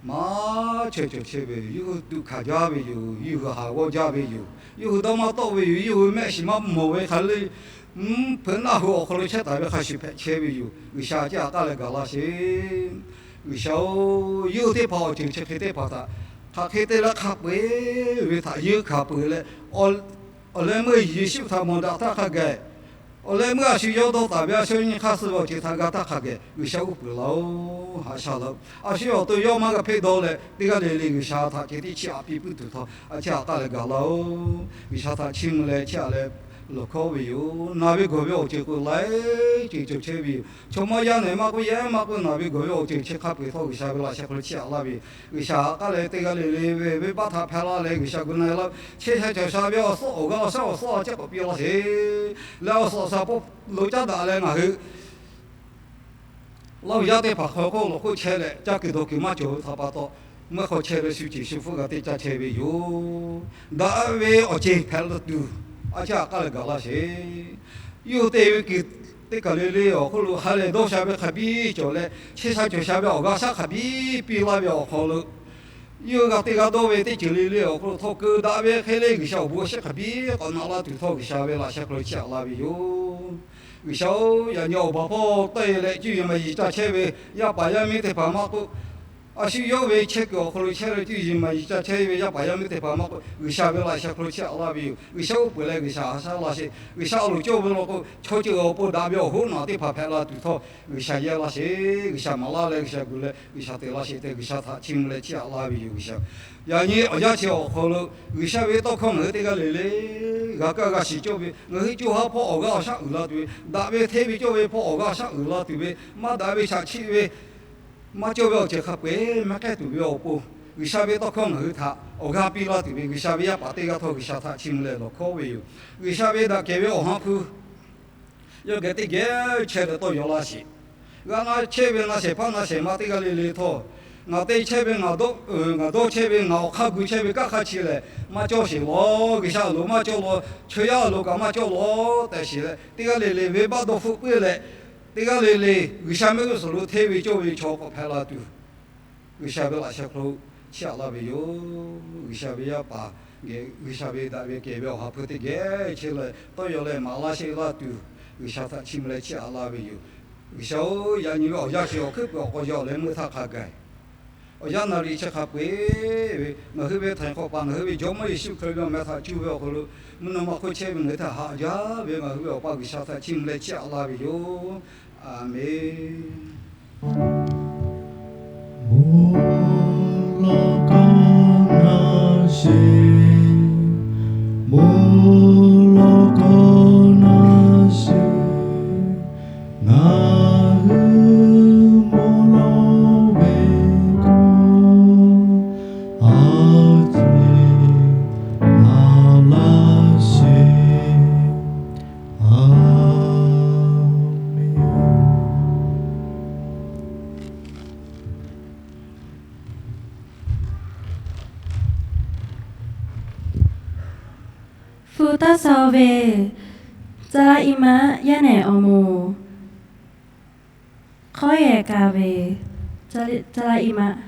maˇ chaweh cawˬ chehˇ ve, yawˇ hui tuꞈ hkanˍ jaˇ ve yoˬ. Yawˇ hui haˍ g'awˇ jaˇ ve yoˬ. Yawˇ hui dawˇ maˇ tawˆ ve yoˬ. Yawˇ hui mehˆ shiˍ maˇ mawˬ ve hk'a le, mvuhˇ hpeuꞈ naˆ hui awˬ hk'aw lo chehˇ taˍ ve hk'a shuˍ hpehꞈ chehˇ ve yoˬ. G'uiˬsha a ciˉ haꞈ k'aˉ leh gaˬ laˇ sheˍ. G'uiˬsha-oˬ, yawˇ hui teˇ hpaˍ awˬ ceuˬ chi hk'e teˇ hpaˍ htaꞈ hk'aˬ hk'e te leh hk'a peu-eˬ ve htaꞈ yeuˇ hkanˍ peuˬ leh, awˬ leh meuˇ Yeˍsuˆ htaꞈ mawˬ daꞈ htaˇ hk'a gaˬ, awˬ leh meuˇ a shu yawˇ dawˇ taˍ ve a shu nyi hk'aˇ suh ve awˬ ceuˬ htaꞈ g'a htaˇ hk'a gaˬ G'uiˬsha uˉ peunˍ laˇ-oˬ. Haꞈ sha laˇ-oˬ. A shu yawˇ awˬ to yawˇ maˇ g'a hpeˆ dawˇ leh teˇ g'aˇ le le G'uiˬsha htaꞈ ceh tiˉ chiˇ aꞈ piˇ puiˉ tuˬ htawˇ a ciˉ haꞈ k'aˉ leh gaˬ laˇ-oˬ. G'uiˬsha htaꞈ chiˇ mvuh leh chiˇ aꞈ leh lawˬ hkawˉ ve yoˬ. Naˬ ve gawˬ ve awˬ ceuˬ k'o laiˉ ceuˬ cawˬ chehˇ ve yoˬ. Chaw mawˇ yaˇ nehˬ maˇ k'oˆ, yehˬ maˇ k'oˆ, naˬ ve gawˬ ve awˬ ceuˬ chi hk'a peu-eˬ htawˇ G'uiˬsha ve laꞈ sheh hk'aw lo chiˇ aꞈ laˇ ve yoˬ. G'uiˬsha haꞈ k'aˉ leh teˇ g'aˇ le le ve venˇbaˆ htaꞈ hpehˇ laˇ leh G'uiˬsha gu na-e laˇ, chehˇ sha cawˬ sha ve awˬ suhˉ awˬ g'aˇ awˬ shaˉ awˬ suhˉ a ciˉ k'awꞈ piˇ laˇ sheˍ. Leh awˬ suhˉ awˬ shaˉ paw lo caˉ daꞈ leh ngaˬ hui Laˇ huˍ yaˇ teˇ hpaˍ hk'aw hk'oˆ lawˬ hk'oˆ chehˇ leh caˇ kuiˬ dawˬ kuiˬ maˇ cawˬ ve htaꞈ pa taw, meuˇ hk'aw chehˇ leh shu ceˬ shu hpfuhˆ g'a teˇ caˇ chehˇ ve yoˬ. Daꞈ ve awˬ ceˬ hpehꞈ la tuˬ, a ciˉ a k'aˉ leh gaˬ laˇ sheˍ. Yawˇ hui te ve kuiˬ teˇ kaˬ le le awˬ hk'oˆ lo ha lehˬ dawˇ sha ve hk'a biˇ cawˬ leh, chehˇ sha cawˬ sha ve awˬ g'aˇ shaˉ hk'a biˇ piˇ laˇ ve awˬ hk'aw lo, yawˇ hui g'a te g'a dawˇ ve teˇ ceuˬ le le awˬ hk'oˆ lo htawˇ keu daꞈ ve hk'e le G'uiˬsha awˬ bon awˬ shiˉ hk'a biˇ k'awꞈ naꞈ laˇ tuˬ htawˇ, G'uiˬsha ve laꞈ sheh hk'aw lo chiˇ aꞈ laˇ ve yoˬ. G'uiˬsha-oˬ, yaꞈ nyi awˬ baˬ hpawˇ tawˆ e leh cuˇ yiˍ maˍ yiˍ caˇ chehˇ ve yaˇ paˍ yaˇ miˇ teˇ hpaˍ maˇ k'oˆ, a shu yawˇ ve chehˇ kuiˬ awˬ hk'aw lo chehˇ leh cuˇ yiˍ maˍ yiˍ caˇ chehˇ ve yaˇ paˍ yaˇ miˇ teˇ hpaˍ maˇ k'oˆ, G'uiˬsha ve laꞈ sheh hk'aw lo chiˇ aꞈ laˇ ve yoˬ. G'uiˬsha oˇ peuˬ leh G'uiˬsha haꞈ shaˉ laˇ sheˍ. G'uiˬsha a loˍ cawˇ ve law k'o, chaw ceuˬ awˬ pon daꞈ ve awˬ hoˉ naꞈ teˇ hpaˍ hpehꞈ la tuˬ htawˇ, G'uiˬsha yehˇ laˇ sheˍ. G'uiˬsha maˍ laˇ leh G'uiˬsha gu leh G'uiˬsha te laˇ sheˍ tehꞈ, G'uiˬsha htaꞈ chiˇ mvuh leh chiˇ aꞈ laˇ ve yoˬ. G'uiˬsha, yaꞈ nyi awˬ yanˇ chi awˬ hk'aw lo G'uiˬsha ve tawˇ hkawˇ ngaˬ hui teˇ g'aˇ le le g'a kaˇ g'a shiˍ cawˇ ve, ngaˬ hui co ha hpawˇ awˬ g'aˇ awˬ shaˉ uiˍ la tuˬ ve, daꞈ ve hteˇ ve cawˇ ve hpawˇ awˬ g'aˇ awˬ shaˉ uiˍ la tuˬ ve, maˇ daꞈ ve chaꞈ chiˆ ve, maˇ cawˇ ve awˬ ceuˬ hk'a peu-eˬ maˇ k'ehˉ tuˬ ve awˬ pon, G'uiˬsha ve tawˇ hkawˇ ngaˬ hui htaꞈ awˬ g'aˇ piˇ laˇ tuˬ ve G'uiˬsha ve yaˇ paˍ teˇ g'aˇ htawˇ G'uiˬsha htaꞈ chiˇ mvuh leh lawˬ hkawˉ ve yoˬ. G'uiˬsha ve daꞈ kehˬ ve Awˬ ha hpu yawˇ geh teˇ geh chehˇ leh tawˇ yaw laˇ sheˍ. G'a na chehˇ ve na shehˍ hpaˇ na shehˍ ma teˇ g'aˇ le le htawˇ, ngaˬ te chehˇ ve, ngaˬ dawˇ chehˇ ve, ngaˬ awˬ hk'aˇ gu chehˇ ve kanˉ hk'a chi lehˬ maˇ cawˇ sheˍ law. G'uiˬsha awˬ loˍ maˇ cawˇ law, chaw yaˇ awˬ loˍ kaꞈ maˇ cawˇ law tehꞈ shiˍ leh, teˇ g'aˇ le le venˇbaˆ dawˇ hpfuhˆ puiˉ leh, teˇ g'aˇ le le G'uiˬsha mehˆ g'uˇ suhˍ lo hteˇ ve cawˇ ve chaw k'awꞈ hpehꞈ la tuˬ, G'uiˬsha ve laꞈ sheh hk'aw lo chiˇ aꞈ laˇ ve yoˬ. G'uiˬsha ve yaˇ paˍ geh G'uiˬsha ve daꞈ ve kehˬ ve Awˬ ha hpu teˇ geh chehˇ leh tawˇ yaw leh maˍ laˇ sheˆ laˇ tuˬ, G'uiˬsha htaꞈ chiˇ mvuh leh chiˇ aꞈ laˇ ve yoˬ. G'uiˬsha-oˬ, yaꞈ nyi ve awˬ yanˇ chi awˬ hkuiˉ puiˍ awˬ k'aw yaw leh meuˇ htaˇ hk'a gaˬ, awˬ yanˇ naˍ riˍ chi hk'a peu-eˬ ve ngaˬ hui ve Htaiˍ hk'awꞈ paˍ ngaˬ hui ve Jawˇmawˇ Yeˍsuˆ Hkriꞈ ve awˬ meh htaꞈ cuˇ ve awˬ hk'aw lo mvuhˇ naw ma hk'oˆ chehˇ ve ngaˬ hui htaꞈ haꞈ jaˇ ve ngaˬ hui ve Awˬ pa G'uiˬsha htaꞈ chiˇ mvuh leh chiˇ aꞈ laˇ ve yoˬ. Aˍmenˍ. Mvuhˇ lawꞈ k'aw na sheˍ, mvuhˇ lawꞈ k'aw na sheˍ, ngaˬ hui mvuhˇ lawꞈ ve k'o, a ciˉ na laˇ sheˍ. Aˍmenˍ. Hpu taˇ shaw ve, caˇ laˇ iˉ maˆ yaˇ nehˬ awˬ moˍ hk'awˉ yehˬ ka ve, caˇ laˇ iˉ maˆ.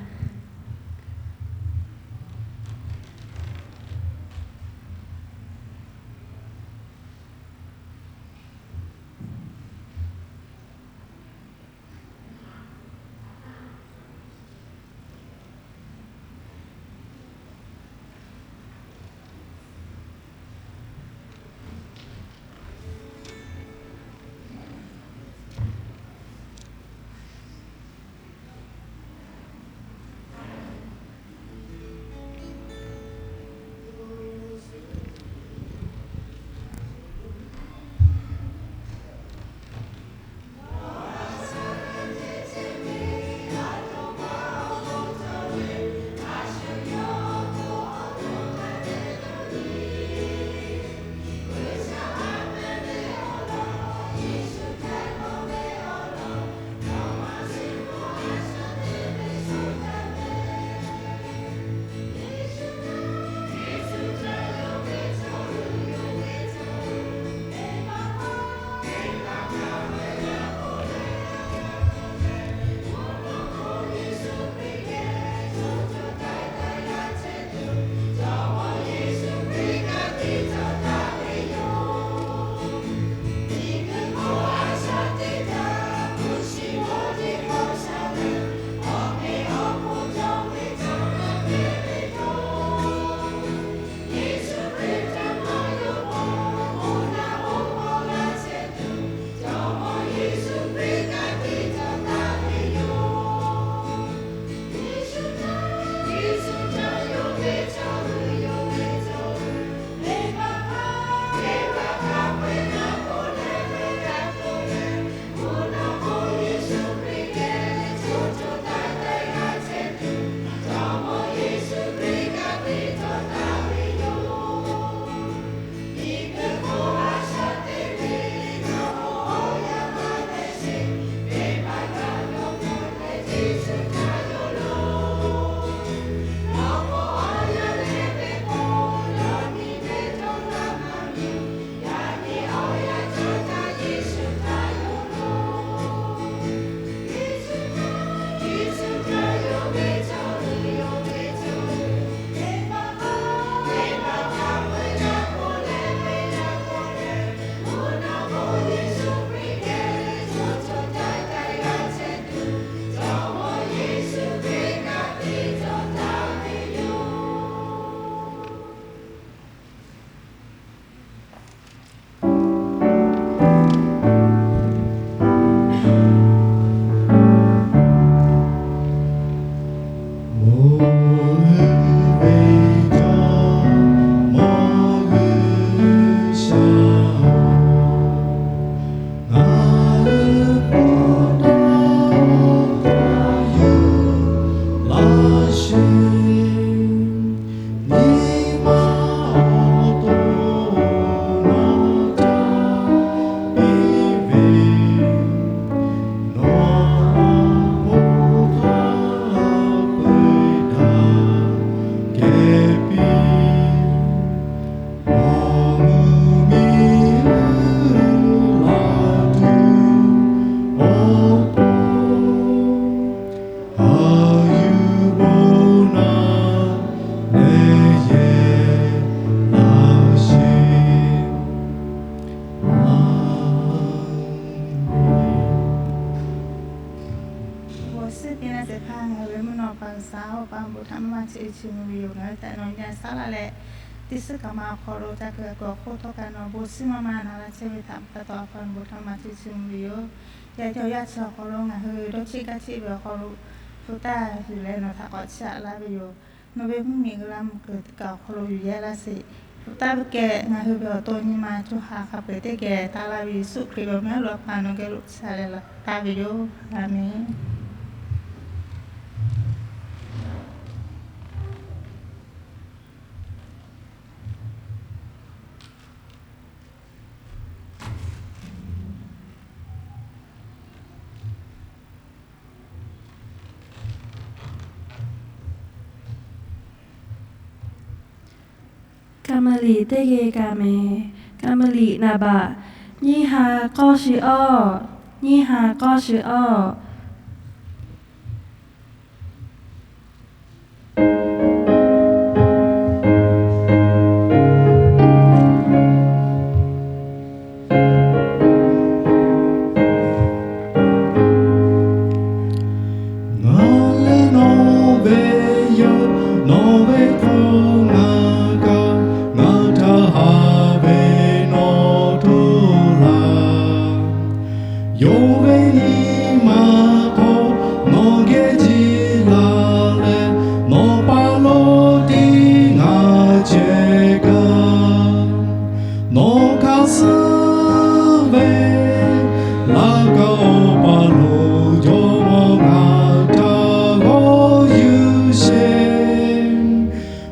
Ngaˬ hui ve mvuhˇ naw pa G'uiˬsha, awˬ pa bon htaꞈ maˇ maˇ chiˇ chiˇ mvuh ve yoˬ. Ngaˬ hui tehꞈ nawˬ nyi a shaˉ laˇ leh, teˇ suhˉ kaꞈ ma awˬ hk'aw lo ca kuiˬ kuiˬ awˬ hk'oˆ htawˇ kaꞈ nawˬ bon shiˍ maˇ maˇ na laˇ chehˇ ve htaꞈ pa taw, awˬ pa bon htaꞈ maˇ maˇ chiˇ chiˇ mvuh ve yoˬ. Yaꞈ nyi awˬ yanˇ chi awˬ hk'aw lo ngaˬ hui dawˇ cheˆ gaˇ cheˆ ve awˬ hk'aw lo, hpu taˇ yuˬ leh nawˬ htaꞈ k'awꞈ chiˇ aꞈ laˇ ve yoˬ. Nawˬ ve mvuhˇmiˬ g'uiˬ la mvuhˇ kuiˬ teˇ kaꞈ awˬ hk'aw lo yuˬ yehˇ laˇ sheˍ. Hpu taˇ ve kehˬ ngaˬ hui ve awˬ to nyi ma co ha hk'a peu-eˬ teˇ geh taˍ laˇ ve Yeˍsuˆ Hkriꞈ ve awˬ meh lo awˬ pa nawˬ geh lo chiˇ aꞈ leh taˍ ve yoˬ. Aˬmenˍ. Kaˍ meuˍ liꞈ teˇ geh kaꞈ mehˍ. Kaˍ meuˍ liꞈ naˍ baꞈ nyiˇ ha k'awˇ shiˍ awˇ, nyiˇ ha k'awˇ shiˍ awˇ. Ngaˬ lehˬ nawˬ ve yoˬ, nawˬ ve hk'oˆ ngaˬ kaꞈ, ngaˬ htaꞈ haꞈ ve nawˬ htoˇ laˇ. Yonˍ ve nyi ma hk'aw nawˬ geh jiˇ laˇ leh, nawˬ pa lo tiˉ ngaˬ ceh kaꞈ, nawˬ hk'aˬ suh ve laꞈ ka awˬ pa lo jawˇ mawˇ ngaˬ htaꞈ g'awˇ yuˬ sheˍ.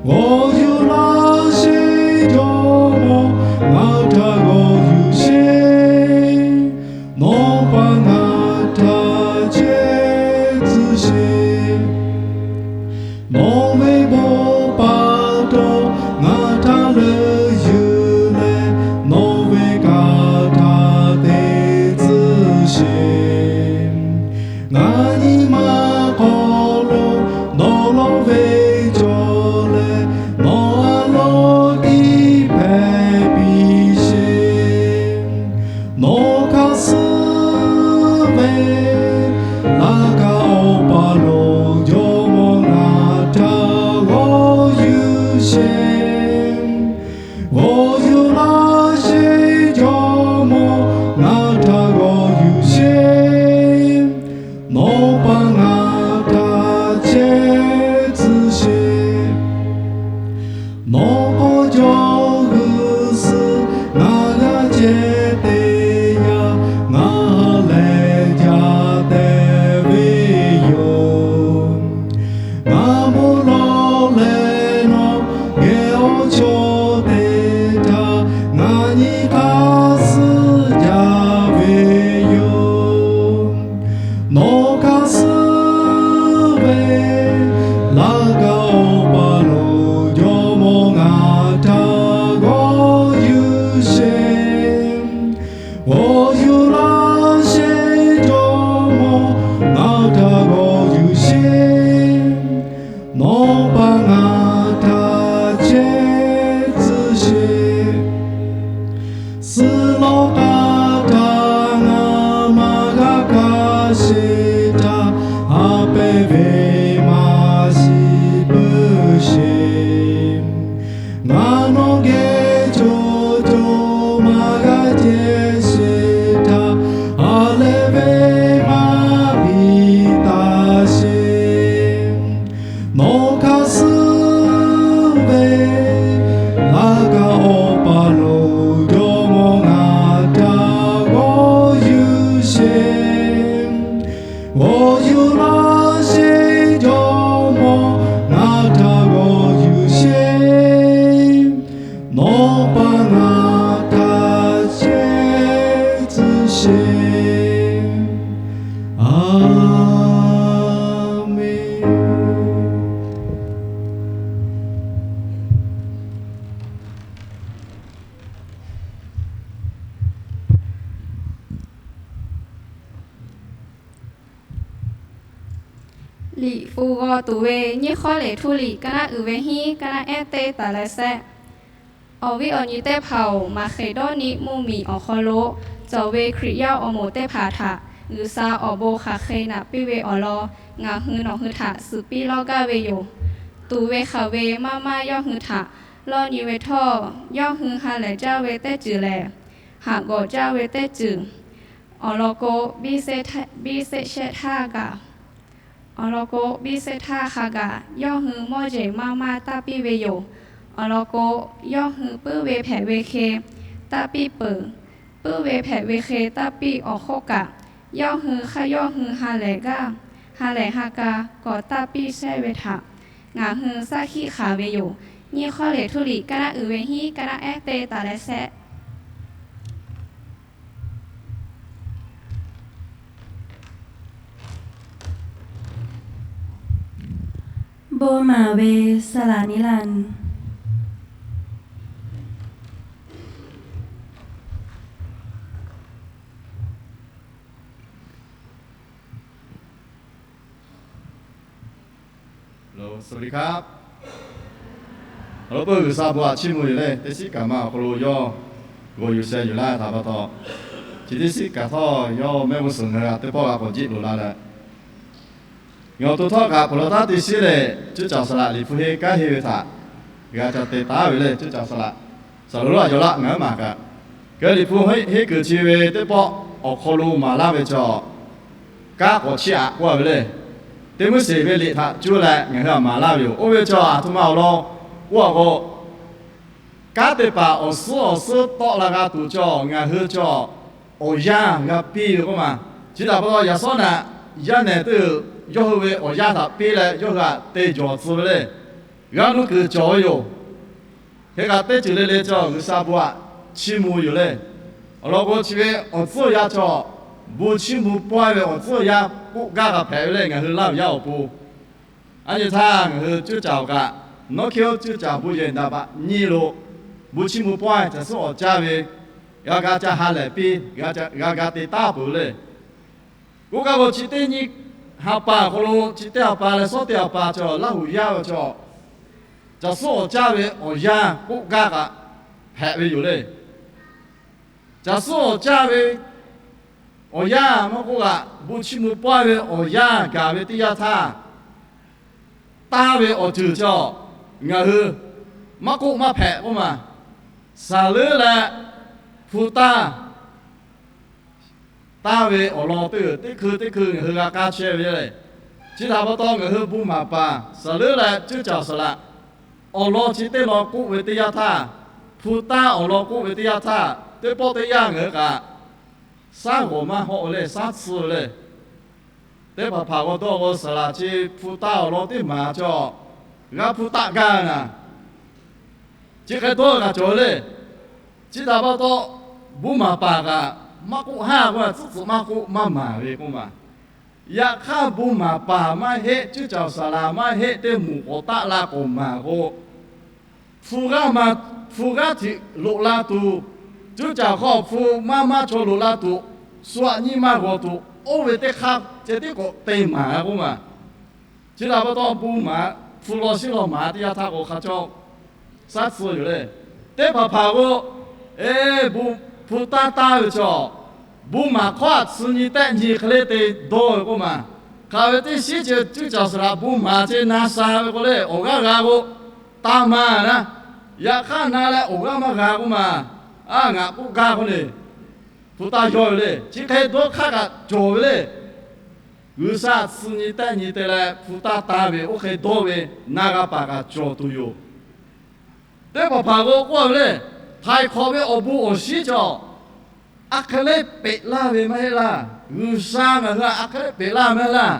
G'awˇ yuˬ laˇ sheˍ, jawˇ mawˇ ngaˬ htaꞈ g'awˇ yuˬ sheˍ. Nawˬ pa ngaˬ htaꞈ chehˇ tcuh sheˍ. Nawˬ ve bon pa taw ngaˬ htaꞈ leuˆ yuˬ leh, nawˬ ve kaꞈ htaꞈ te tcuh sheˍ. Ngaˬ nyi ma hk'aw lo nawˬ lawˇ ve cawˬ leh, nawˬ a loˍ tiˉ hpehꞈ piˇ sheˍ. Nawˬ hk'aˬ suh ve laꞈ ka awˬ pa lo jawˇ mawˇ ngaˬ htaꞈ g'awˇ yuˬ sheˍ. G'awˇ yuˬ laˇ sheˍ, jawˇ mawˇ ngaˬ htaꞈ g'awˇ yuˬ sheˍ. Nawˬ pa ngaˬ htaꞈ chehˇ tcuh sheˍ. Nawˬ k'awꞈ jawˇ g'uiˬ suhˍ ngaˬ g'a ceh te yaˇ, ngaˬ lehˬ ca te ve yoˬ. Ngaˬ bon lawˬ leh nawˬ geh awˬ chaw teˇ htaˇ, ngaˬ nyi hk'aˇ suh jaˇ ve yoˬ. Nawˬ hk'aˬ suh ve laꞈ ka awˬ pa lo jawˇ mawˇ ngaˬ htaꞈ g'awˇ yuˬ sheˍ. G'awˇ yuˬ laˇ sheˍ, jawˇ mawˇ ngaˬ htaꞈ g'awˇ yuˬ sheˍ. Nawˬ pa ngaˬ htaꞈ chehˇ tcuh sheˍ. Suhˍ lawˬ k'a htaꞈ ngaˬ maˇ g'a kaˇ sheˍ htaˇ, haꞈ pehnˇ ve maˇ shiˍ puiˉ sheˍ. Ngaˬ nawˬ geh co co maˇ g'a ceh sheˍ htaˇ, ha lehˬ ve maˇ biˇ taˍ sheˍ. Nawˬ hk'aˬ suh ve laꞈ ka awˬ pa lo jawˇ mawˇ ngaˬ htaꞈ g'awˇ yuˬ sheˍ. G'awˇ yuˬ laˇ sheˍ, jawˇ mawˇ ngaˬ htaꞈ g'awˇ yuˬ sheˍ. Nawˬ pa ngaˬ htaꞈ chehˇ tcuh sheˍ. Aˬ menˍ. Liꞈ hpu g'aw tuˬ ve Nyiˇ Hkawˇ lehˬ htuˇ liꞈ ka naˉ uiˍ ve hiˉ ka naˉ ehˉ teˇ taˍ leh sehˆ. Awˬ viˉ awˬ nyi teˇ hpaˍ-oˬ, maˍ hk'e dawˇ nyi mvuhˇmiˬ awˬ hk'aw lo cawˬ ve Hkriꞈ yaˇ awˬ moˍ teˇ hpaˍ htaꞈ G'uiˬsha awˬ bon hk'aˬ hk'e naꞈ piˇ ve awˬ lawn ngaˬ hui nawˬ hui htaꞈ suhˍ piˇ lawˇ gaˇ ve yoˬ. Tuˍ ve hk'aˬ ve maˇ maˇ yawˇ hui htaꞈ lawˇ nyi ve htawˇ, yawˇ hui ha lehˬ jaˇ ve teˇ ceuˬ lehˬ, haꞈ gawˬ jaˇ ve teˇ ceuˬ, awˬ lawn k'o, biˇ seˆ shehˆ htaˇ kaꞈ, awˬ lawn k'o, biˇ seˆ htaˇ hk'a kaꞈ yawˇ hui mawˇ jeˬ maˇ maˇ taˇ piˇ ve yoˬ. Awˬ lawn k'o, yawˇ hui puiˉ ve hpehꞈ ve hk'e taˇ piˇ peuˬ. Puiˉ ve hpehꞈ ve hk'e taˇ piˇ awˬ hk'oˆ kaꞈ, yawˇ hui hk'aˇ yawˇ hui ha lehˬ gaˇ, ha lehˬ ha ka k'awꞈ taˇ piˇ shehˇ ve htaꞈ ngaˬ hui shaˉ hkiˆ hk'aˬ ve yoˬ. Nyiˇ hk'awˇ liꞈ htuˇ liꞈ kaˇ naˆ uiˍ ve hiˉ kaˇ naˆ ehˉ teˇ taˍ leh shehˆ. Bon maˍ ve saˍ laˍ niˇ laˇ. Awˬ lawn peuˬ G'uiˬsha bon htaꞈ chiˇ mvuh yoˬ leh, teˇ shiˉ kaꞈ ma awˬ hk'aw lo yawˇ g'aw yuˬ sheh yuˬ laˇ htaꞈ pa taw, chi teˇ shiˉ kaꞈ htawˇ yawˇ mehˆ g'uˇ suhˍ ngaˬ hui htaꞈ teˇ pawˆ g'a k'awꞈ jiˆ loꞈ la leh, ngaˬ awˬ to htawˇ kaꞈ hpeuꞈ la taˉ teˇ shiˉ lehˬ, cuˇ caˍ saˍ laꞈ liꞈ hpu henˇ kanˉ henˇ ve htaꞈ g'a ca te taˉ ve lehˬ, cuˇ caˍ saˍ laꞈ, saˍ laꞈ lonˉ a yaw laˆ ngaˬ hui maˍ kaꞈ, G'uiˬsha liꞈ hpu henˇ kuiˬ chi ve teˇ pawˆ awˬ hk'aw lo maˍ laˇ ve chaw, kanˉ k'awꞈ chiˇ aꞈ k'oˆ a ve lehˬ, teˇ mvuhˇ sheˍ ve liꞈ htaꞈ cuˇ leh ngaˬ hui htaꞈ maˍ laˇ ve yoˬ. Oˇ ve chaw aˬ htoꞈ ma awˬ lawn k'oˆ a k'o, kanˉ te paˍ awˬ suhˉ awˬ suhˉ tawˆ la g'a tuˬ chaw ngaˬ hui chaw awˬ yanˇ g'a piˇ ve k'oˆ ma. Chi htaꞈ pa taw yaꞈ shawˉ naꞈ yaˇ nehˬ teˇ yawˇ hui ve awˬ yanˇ htaꞈ piˇ leh yawˇ hui htaꞈ te jawˬ tcuh ve lehˬ, g'a nuˇ kuiˬ cawˬ ve yoˬ. Hk'e kaꞈ teˇ ceuˬ le le chaw G'uiˬsha bon htaꞈ chiˇ mvuh yoˬ lehˬ, awˬ lawn k'o chi ve awˬ tcuhˉ awˬ yanˇ chaw, bon chiˇ mvuh pawehˇ ve awˬ tcuhˉ awˬ yanˇ k'oˆ gaˇ kaꞈ hpehꞈ ve lehˬ ngaˬ hui Laˇ huˍ yaˇ awˬ pon, a nyi htaˇ ngaˬ hui cuˇ caˍ awˬ kaꞈ, nawˉ hkiˇ oˇ cuˇ caˍ bon yehˬ daꞈ baꞈ nyi lo, bon chiˇ mvuh pawehˇ caˬ suhˉ awˬ caˇ ve g'a ga ca ha lehˬ piˇ, g'a ga te taˉ peuˬ lehˬ, k'oˆ gaˇ k'o chi teˇ nyi ha pa awˬ hk'aw lo chi teˇ ha pa leh shawˉ teˇ ha pa chaw Laˇ huˍ yaˇ ve chaw, caˬ suhˉ awˬ caˇ ve awˬ yanˇ k'oˆ gaˇ kaꞈ hpehꞈ ve yoˬ lehˬ. Caˬ suhˉ awˬ caˇ ve awˬ yanˇ maˇ k'oˆ kaꞈ, bon chiˇ mvuh pawehˇ ve awˬ yanˇ gaˬ ve teˇ yanˇ htaˇ, taˇ ve awˬ ceuˬ chaw ngaˬ hui maˇ k'oˆ maˇ hpehꞈ k'oˆ ma. Saˍ leuˉ leh hpu taˇ taˇ ve awˬ lawn teˇ teˇ hkui teˇ hkui ngaˬ hui g'a k'aˇ chehˇ ve lehˬ, chi htaꞈ pa taw ngaˬ hui bon maˍ paˍ saˍ leuˉ leh cuˇ caˍ saˍ laꞈ awˬ lawn chi teˇ lawn k'oˆ ve teˇ yanˇ htaˇ, hpu taˇ awˬ lawn k'oˆ ve teˇ yanˇ htaˇ, teˇ pawˆ teˇ yanˇ ngaˬ hui kaꞈ shaˉ g'awˬ maˇ hawˆ ve lehˬ, shaˉ tsuh ve lehˬ, teˇ hpaˍ hpaˍ g'aw dawˇ g'aw saˍ laꞈ chi hpu taˇ awˬ lawn teˇ maˍ chaw g'a hpu taˆ gaˇ ve naˍ, chi hk'e dawˇ g'a cawˬ ve lehˬ, chi htaꞈ pa taw bon maˍ paˍ kaꞈ maˇ k'oˆ haˉ k'oˆ, tcuhˉ tcuhꞈ maˇ k'oˆ maˇ maˍ ve k'oˆ ma. Yaꞈ hk'aˇ bon maˍ paˍ maˇ heˆ, cuˇ caˍ saˍ laꞈ maˇ heˆ, teˇ moˍ k'awꞈ taˆ la k'awꞈ maˍ k'o, hpu g'aˇ ma, hpu g'aˇ htiꞈ loꞈ la tuˬ, cuˇ caˍ hk'aw hpu maˇ maˇ chaw loꞈ la tuˬ, shu aꞈ nyiˇ maˇ g'aw tuˬ, oˇ ve teˇ hk'aˇ ceh tiˉ k'awꞈ te maˍ k'oˆ ma. Chi htaꞈ pa taw bon maˍ, hpu law shiˉ law maˍ teˇ yanˇ htaˇ k'o hk'a cawˇ shaˉ tsuh yoˬ lehˬ. Teˇ hpaˍ hpaˍ k'o, e, bon hpu taˇ taˇ ve chaw, bon maˍ hk'awˇ aꞈ tsuh nyi tehˆ nyi hk'e le te dawˇ ve k'oˆ ma. Hk'aˬ ve teˇ shiˉ ceh cuˇ caˍ saˍ laꞈ bon maˍ ceh na sha ve k'o lehˬ, awˬ g'aˇ g'a k'o, taˇ ma naˉ. Yaꞈ hk'aˇ na leh awˬ g'aˇ maˇ g'a k'oˆ ma. A, ngaˬ k'oˆ gaˇ k'oˆ le, hpu taˇ yawˇ ve le. Chi hk'e dawˇ hk'aˇ kaꞈ cawˬ ve le. G'uiˬsha tsuh nyi tehˆ nyi te leh hpu taˇ taˇ ve oˇ hk'e dawˇ ve na g'a paˍ kaꞈ cawˬ tuˬ yoˬ. Teˇ hpaˍ hpaˍ k'o k'oˆ ve lehˬ, htaiˍ hk'awꞈ ve awˬ bon awˬ shinˉ chaw a hk'e le peꞈ laˇ ve maˇ heˆ laˇ. G'uiˬsha ngaˬ hui a hk'e le peꞈ laˇ maˇ heˆ laˇ.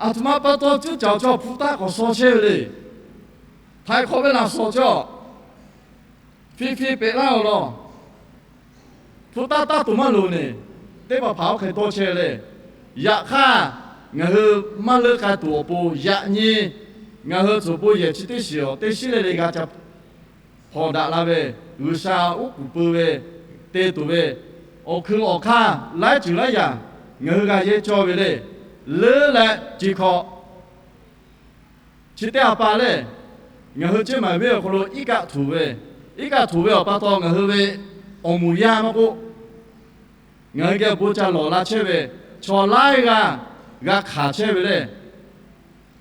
Aˬ htoꞈ ma pa taw cuˇ caˍ chaw hpu taˇ k'awꞈ shaw chehˇ ve le. Htaiˍ hk'awꞈ ve laꞈ shawˍ chaw, hpiˇ hpiˇ peꞈ laˇ awˬ lawn, hpu taˇ taˇ tuˬ maˇ loˍ neˬ, teˇ hpaˍ hpaˍ oˇ hk'e dawˇ chehˇ ve le. Yaꞈ hk'aˇ, ngaˬ hui maˇ leuˆ k'ai tuˬ awˬ pon yaꞈ nyi ngaˬ hui tcuhˍ pon yehˬ chi teˇ shiˍ awˬ teˇ shiˉ le le g'a ca hpawnˬ daꞈ la ve, G'uiˬsha uˉ k'oˍ pui ve, te tuˬ ve, awˬ hkui awˬ hk'aˇ laiˉ ceuˬ laiˉ yaꞈ ngaˬ hui g'a yehˇ cawˇ ve le. Leuˉ leh ci hkawꞈ chi teˇ ha pa lehˬ, ngaˬ hui Ceˇ maiˍ venˇ awˬ hk'aw lo iˉ kaˆ htuꞈ ve, iˉ kaˆ htuꞈ ve awˬ pa taw ngaˬ hui ve awˬ moˍ yaˇ maˇ k'oˆ, ngaˬ hui geh bon ca lawˬ la chehˇ ve chaw laiˉ g'aˇ g'a hk'aˬ chehˇ ve lehˬ,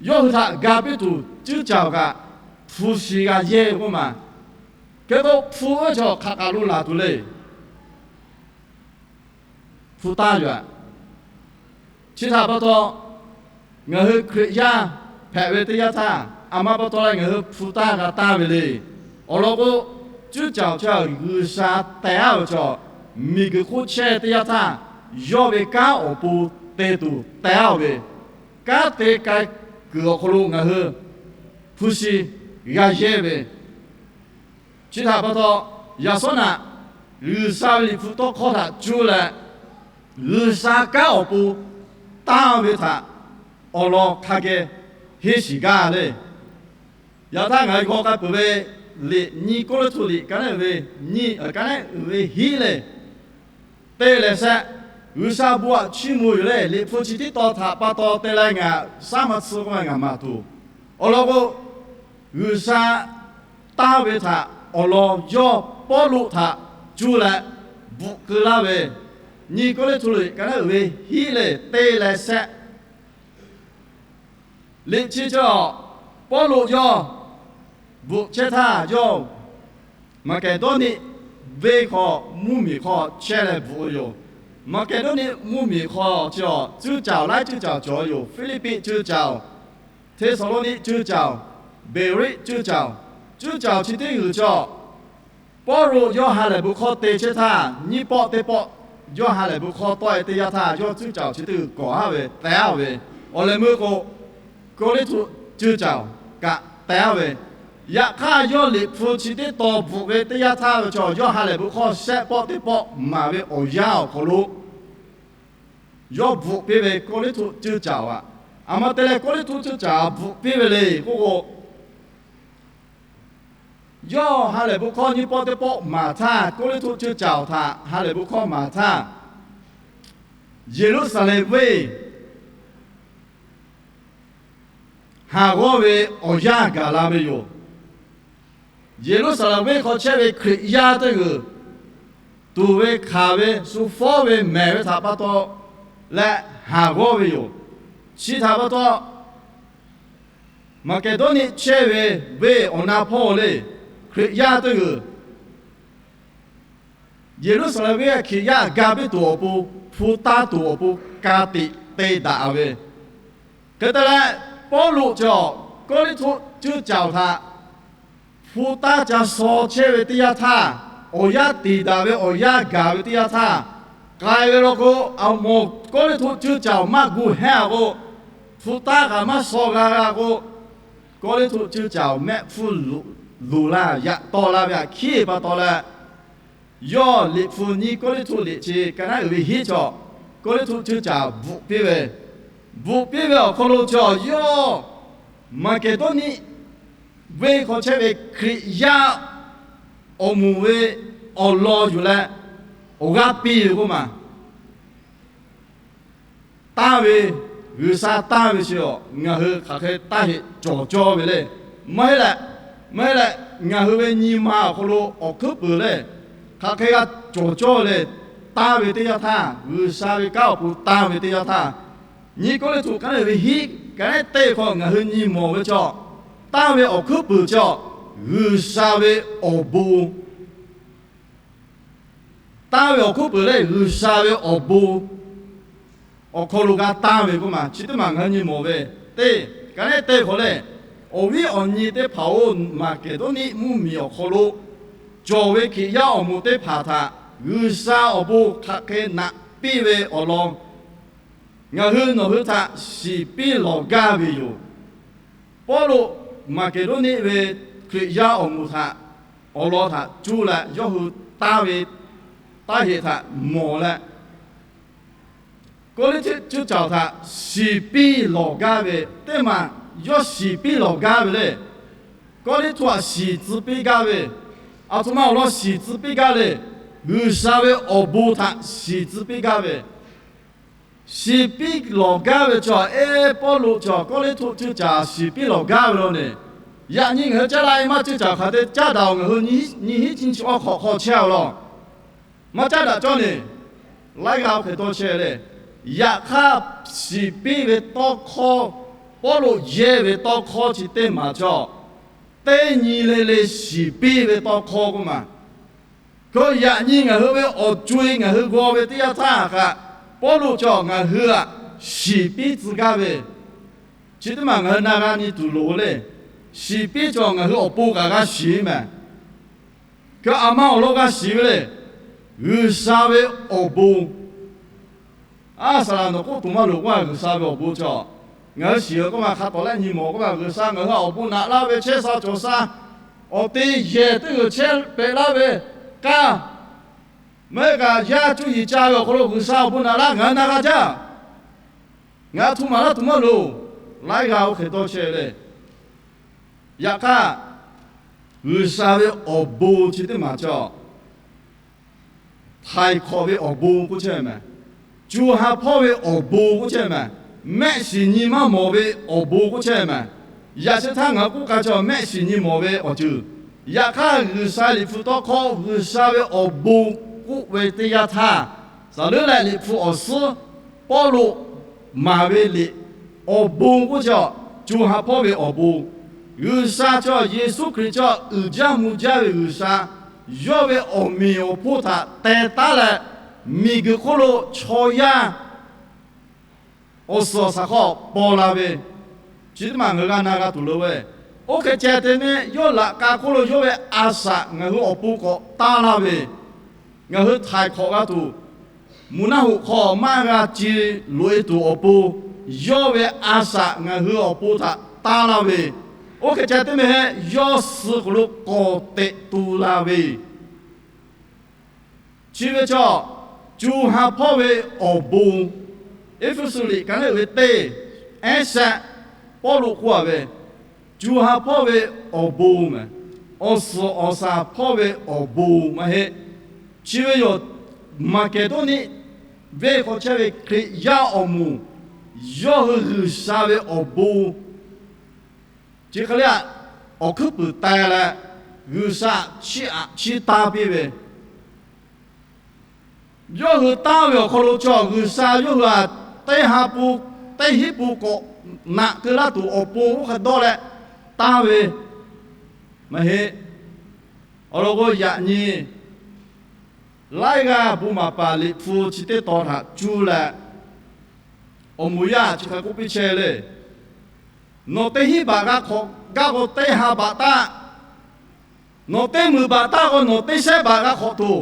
Yawˇ hui htaꞈ ga piˇ tuˬ cuˇ caˍ kaꞈ, hpu shi g'a yehˇ ve k'oˆ ma. Hk'e k'o, hpu ve chaw hk'aˬ kaꞈ lo laˬ tuˬ le. Hpu taˇ yoˬ aꞈ. Chi htaꞈ pa taw, ngaˬ hui Hkriꞈ yaˇ hpehꞈ ve teˇ yanˇ htaˇ, a ma pa taw leh ngaˬ hui hpu taˇ g'a taˇ ve le. Awˬ lawn k'o, cuˇ caˍ chi G'uiˬsha teh aˉ ve chaw, miˬguiˬ hk'oˆ chehˇ teˇ yanˇ htaˇ, yawˇ ve kanˉ awˬ pon te tuˬ teh aˉ ve, kanˉ te k'ai kuiˬ awˬ hk'aw lo ngaˬ hui hpu shi g'a yehˇ ve, chi htaꞈ pa taw, yaꞈ shawˉ naꞈ G'uiˬsha ve Liꞈ hpu tawˇ hkawˇ htaꞈ cuˇ leh, G'uiˬsha kanˉ awˬ pon tanˇ ve htaꞈ awˬ lawn hk'a geh henˇ shiˍ gaˇ le. Yaꞈ htaˇ ngaˬ hui g'aw k'ai peuˬ ve liꞈ nyiˇ Kawˇrenˍhtuˆ liꞈ ka neˉ uiˍ ve nyiˇ, ka neˉ uiˍ ve hiˉ le, te lehˬ shehˆ, G'uiˬsha bon aꞈ chiˇ mvuh yoˬ le. Liꞈ hpu chi tiˉ taw htaꞈ pa taw te leh ngaˬ shaˉ ma tsuh k'oˆ ve ngaˬ maˍ tuˬ. Awˬ lawn k'o, G'uiˬsha tanˇ ve htaꞈ awˬ lawn yawˇ Pawˇluꞈ htaꞈ cuˇ leh bvuhꞈ keu laˇ ve, nyiˇ Kawˇrenˍhtuˆ liꞈ ka neˉ uiˍ ve hiˉ le, te leh shehˆ. Liꞈ chi cawˬ, Pawˇluꞈ yawˇ bvuhꞈ chehˇ htaˇ yawˇ Maˍkeˍdawˇniˆ venˇ hk'aw mvuhˇmiˬ hk'aw chehˇ leh bvuhꞈ ve yoˬ. Maˍkeˍdawˇniˆ mvuhˇmiˬ hk'aw chi awˬ cuˇ caˍ laiˉ cuˇ caˍ cawˬ ve yoˬ. Hpiˇliˇpiˆ cuˇ caˍ, Hteˇsaˍlawˇniˆ cuˇ caˍ, Beˍriˆ cuˇ caˍ, cuˇ caˍ chi teˇ g'uiˬ cawˬ. Pawˇluꞈ yawˇ ha lehˬ bon hkawˇ te chehˇ htaˇ, nyiˇ pawˆ teˇ pawˆ yawˇ ha lehˬ bon hkawˇ tawˆ e teˇ yanˇ htaˇ, yawˇ cuˇ caˍ chi teˇ g'uiˬ kawˬ haˉ ve teh aˉ ve, awˬ lehˬ meuˇ k'o, Kawˇrenˍhtuˆ cuˇ caˍ kaꞈ teh aˉ ve, yaꞈ hk'aˇ yawˇ Liꞈ hpu chi teˇ taw bvuhꞈ ve teˇ yanˇ htaˇ ve chaw, yawˇ ha lehˬ bon hkawˇ shehˆ pawˆ teˇ pawˆ maˍ ve awˬ yanˇ awˬ hk'aw lo yawˇ bvuhꞈ piˇ ve Kawˇrenˍhtuˆ cuˇ caˍ aꞈ. A ma te leh Kawˇrenˍhtuˆ cuˇ caˍ bvuhꞈ piˇ ve le k'oˆ k'o, yawˇ ha lehˬ bon hkawˇ nyiˇ pawˆ teˇ pawˆ maˍ htaˇ, Kawˇrenˍhtuˆ cuˇ caˍ awˬ htaꞈ ha lehˬ bon hkawˇ maˍ htaˇ, Yeˍruˆsaˍlehnˍ venˇ haˍ g'awˇ ve awˬ yanˇ gaˬ la ve yoˬ. Yeˍruˆsaˍlehnˍ venˇ hk'aw chehˇ ve Hkriꞈ yaˇ teˇ g'uiˬ tuˍ ve hkanˍ ve shu fawˉ ve mehˬ ve htaꞈ pa taw leh haˍ g'awˇ ve yoˬ. Chi htaꞈ pa taw, Maˍkeˍdawˇniˆ chehˇ ve venˇ awˬ na hpawˇ le, Hkriꞈ yaˇ teˇ g'uiˬ Yeˍruˆsaˍlehnˍ venˇ Hkriꞈ yaˇ ga piˇ tuˬ awˬ pon, hpu taˇ tuˬ awˬ pon ka tiꞈ te daꞈ ve. Hk'e te leh, Pawˇluꞈ cawˬ Kawˇrenˍhtuˆ cuˇ caˍ awˬ htaꞈ hpu taˇ ca shaw chehˇ ve teˇ yanˇ htaˇ, awˬ yanˇ tiˍ daꞈ ve awˬ yanˇ gaˬ ve teˇ yanˇ htaˇ, k'ai ve law k'o, a mawˬ Kawˇrenˍhtuˆ cuˇ caˍ awˬ maˇ gu hehnˇ a k'o, hpu taˇ kaꞈ maˇ shaw g'a g'a k'o, Kawˇrenˍhtuˆ cuˇ caˍ awˬ mehˆ hpfuhˇ luˬ laˇ yaꞈ taw la ve aꞈ hkiˉ pa taw leh, yawˇ Liꞈ hpu nyiˇ Kawˇrenˍhtuˆ liꞈ chi ka naˉ uiˍ ve hiˉ cawˬ, Kawˇrenˍhtuˆ cuˇ caˍ bvuhꞈ piˇ ve, bvuhꞈ piˇ ve awˬ hk'aw lo cawˬ yawˇ Maˍkeˍdawˇniˆ venˇ hk'aw chehˇ ve Hkriꞈ yaˇ awˬ moˍ ve awˬ lawn yuˬ leh awˬ g'aˇ piˇ ve k'oˆ ma. Tanˇ ve, G'uiˬsha tanˇ ve chi a, ngaˬ hui hk'aˬ hk'e taˇ heꞈ cawˬ cawˇ ve le. Maˇ heˆ leh, maˇ heˆ leh, ngaˬ hui ve nyi ma awˬ hk'aw lo awˬ hkuiˉ puiˍ le, hk'aˬ hk'e g'a cawˬ cawˇ le. Tanˇ ve teˇ yanˇ htaˇ, G'uiˬsha ve kanˉ awˬ pon tanˇ ve teˇ yanˇ htaˇ, nyiˇ Kawˇrenˍhtuˆ ka naˉ uiˍ ve hiˉ ka naˉ teˇ hk'aw ngaˬ hui nyi mawˬ ve cawˬ, tanˇ ve awˬ hkuiˉ puiˍ cawˬ, G'uiˬsha ve awˬ bon tanˇ ve awˬ hkuiˉ puiˍ lehˬ, G'uiˬsha ve awˬ bon awˬ hk'aw lo g'a tanˇ ve k'oˆ ma. Chi teˇ maˬ ngaˬ hui nyi mawˬ ve, teˇ ka naˉ teˇ hk'aw lehˬ, awˬ viˉ awˬ nyi teˇ hpaˍ-oˬ, Maˍkeˍdawˇniˆ mvuhˇmiˬ awˬ hk'aw lo cawˬ ve Hkriꞈ yaˇ awˬ moˍ teˇ hpaˍ htaꞈ G'uiˬsha awˬ bon hk'aˬ hk'e naꞈ piˇ ve awˬ lawn ngaˬ hui nawˬ hui htaꞈ shiˍ piˇ lawˬ gaˇ ve yoˬ. Pawˇluꞈ Maˍkeˍdawˇniˆ ve Hkriꞈ yaˇ awˬ moˍ htaꞈ awˬ lawn htaꞈ cuˇ leh yawˇ hui tanˇ ve taˇ heꞈ htaꞈ mawˬ leh, Kawˇrenˍhtuˆ cuˇ caˍ awˬ htaꞈ shiˍ piˇ lawˬ gaˇ ve teˇ maˬ yawˇ shiˍ piˇ lawˬ gaˇ ve le. Kawˇrenˍhtuˆ htaꞈ shiˍ tcuh piˇ gaˇ ve, aˬ htoꞈ ma awˬ lawn shiˍ tcuh piˇ gaˇ le. G'uiˬsha ve awˬ bon htaꞈ shiˍ tcuh piˇ gaˇ ve, shiˍ piˇ lawˬ gaˇ ve chaw, eˇ, Pawˇluꞈ chaw Kawˇrenˍhtuˆ cuˇ caˍ shiˍ piˇ lawˬ gaˇ ve law ne. Yaꞈ nyi ngaˬ hui caˇ la e maˇ cuˇ caˍ hk'aˬ te caˉ daꞈ-oˬ, ngaˬ hui nyi hiˉ nyi chi awˬ hk'awꞈ hk'aw chehˇ-a law. Maˇ caˉ daꞈ cawˇ ne, laiˉ g'aˇ hk'e tawˇ chehˇ le. Yaꞈ hk'aˇ, shiˍ piˇ ve tawˇ hkawˇ Pawˇluꞈ yehˇ ve tawˇ hkawˇ chi teˇ maˬ cawˬ, teˇ nyi le le shiˍ piˇ ve tawˇ hkawˇ k'oˆ maˬ. Kawˇ yaꞈ nyi ngaˬ hui ve awˬ co-e ngaˬ hui g'aw ve teˇ yanˇ htaˇ kaꞈ, Pawˇluꞈ cawˬ ngaˬ hui aꞈ shiˍ piˇ tcuh gaˇ ve, chi teˇ maˬ ngaˬ hui na g'a nyi tuˬ loˍ le. Shiˍ piˇ cawˬ ngaˬ hui awˬ pon kaꞈ g'a shiˍ mehˍ. Kawˇ aˬ ma awˬ lawn g'a shiˍ ve le, G'uiˬsha ve awˬ bon. Aˉ saˍ laꞈ nawˬ k'oˆ tuˬ maˇ loˍ k'oˆ a, G'uiˬsha ve awˬ bon cawˬ. Ngaˬ hui shiˍ k'oˆ ma hk'a tawˍ lehˆ nyi mawˬ k'oˆ ma, G'uiˬsha ngaˬ hui awˬ bon naꞈ laˇ ve chehˇ sha cawˬ sha, awˬ te yehˬ teˇ g'uiˬ chehˇ pehꞈ laˇ ve kaˇ, maˇ heˆ kaꞈ yaˇ cuˇ yiˍ ca ve awˬ hk'aw lo G'uiˬsha awˬ bon naꞈ laˇ ngaˬ hui na g'a jaˇ. Ngaˬ hui htu maˍ laˇ tuˬ maˇ loˍ. Laiˉ g'aˇ oˇ hk'e dawˇ chehˇ le. Yaꞈ hk'aˇ, G'uiˬsha ve awˬ bon chi teˇ maˬ cawˬ. Htaiˍ hk'awꞈ ve awˬ bon k'oˆ chehˇ mehˍ. Cu ha hpawˇ ve awˬ bon k'oˆ chehˇ mehˍ. Mehˆ shiˍ nyi maˇ mawˬ ve awˬ bon k'oˆ chehˇ mehˍ. Yaꞈ sheh htaˇ ngaˬ hui k'oˆ k'ai cawˬ mehˆ shiˍ nyi mawˬ ve awˬ ceuˬ. Yaꞈ hk'aˇ, G'uiˬsha Liꞈ hpu tawˇ hkawˇ G'uiˬsha ve awˬ bon k'oˆ ve teˇ yanˇ htaˇ, Saˍ leuˉ leh Liꞈ hpu awˬ suhˉ Pawˇluꞈ maˍ ve liꞈ, awˬ bon k'oˆ cawˬ, co ha hpawˇ ve awˬ bon. G'uiˬsha cawˬ, Yeˍsuˆ Hkriꞈ cawˬ, uiˍ jaˇ mvuh jaˇ ve G'uiˬsha, yawˇ ve awˬ meꞈ awˬ hponˇ htaꞈ teh taˉ leh, miˬguiˬ hk'oˆ lo chaw yaˇ awˬ suhˍ awˬ shaˍ hk'aw paw la ve, chi teˇ maˬ ngaˬ hui g'a na g'a tuˬ loˍ ve. Oˇ hk'e ceh te mehˆ yawˇ laꞈ ka hk'oˆ lo yawˇ ve a shaꞈ ngaˬ hui awˬ pon k'awꞈ taˇ laˇ ve, ngaˬ hui htaiˍ hk'awꞈ g'a tuˬ, mvuhˇ naˆ hoꞈ hk'aw maˇ g'a ce loꞈ-e tuˬ awˬ pon, yawˇ ve a shaꞈ ngaˬ hui awˬ pon htaꞈ taˇ laˇ ve, oˇ hk'e ceh teˇ mehˆ yawˇ suh k'oꞈ lo k'awꞈ teꞈ tu la ve, chi ve cawˬ, co ha hpawˇ ve awˬ bon. Eˇfeˇsuꞈ liꞈ ka neˉ uiˍ ve teˇ, ehˉ shehˆ, Pawˇluꞈ k'oˆ a ve, co ha hpawˇ ve awˬ bon mehˍ. Awˬ suhˍ awˬ shaˍ hpawˇ ve awˬ bon maˇ heˆ. Chi ve yoˬ, Maˍkeˍdawˇniˆ venˇ hk'aw chehˇ ve Hkriꞈ yaˇ awˬ moˍ, yawˇ hui G'uiˬsha ve awˬ bon chi hk'e le, awˬ hkuiˉ puiˍ teh leh, G'uiˬsha chiˇ aꞈ chiˇ taˇ piˇ ve, yawˇ hui taˇ ve awˬ hk'aw lo cawˬ, G'uiˬsha yawˇ hui aꞈ teˇ ha pu, teˇ hinˉ pu k'awꞈ naꞈ keu laˇ tuˬ awˬ pon oˇ hk'e dawˇ leh taˇ ve maˇ heˆ. Awˬ lawn k'o, yaꞈ nyi laiˉ g'aˇ bon maˍ paˍ Liꞈ hpu chi teˇ tawn htaꞈ cuˇ leh, awˬ moˍ yaˇ chi hk'a k'oˆ piˇ chehˇ le. Nawˬ teˇ hinˉ baꞈ g'a hk'awꞈ gaˇ k'o, teˇ ha baꞈ taˆ. Nawˬ teˇ meunˍ baꞈ taˆ k'o, nawˬ teˇ shehˉ baꞈ g'a hk'awꞈ tuˬ,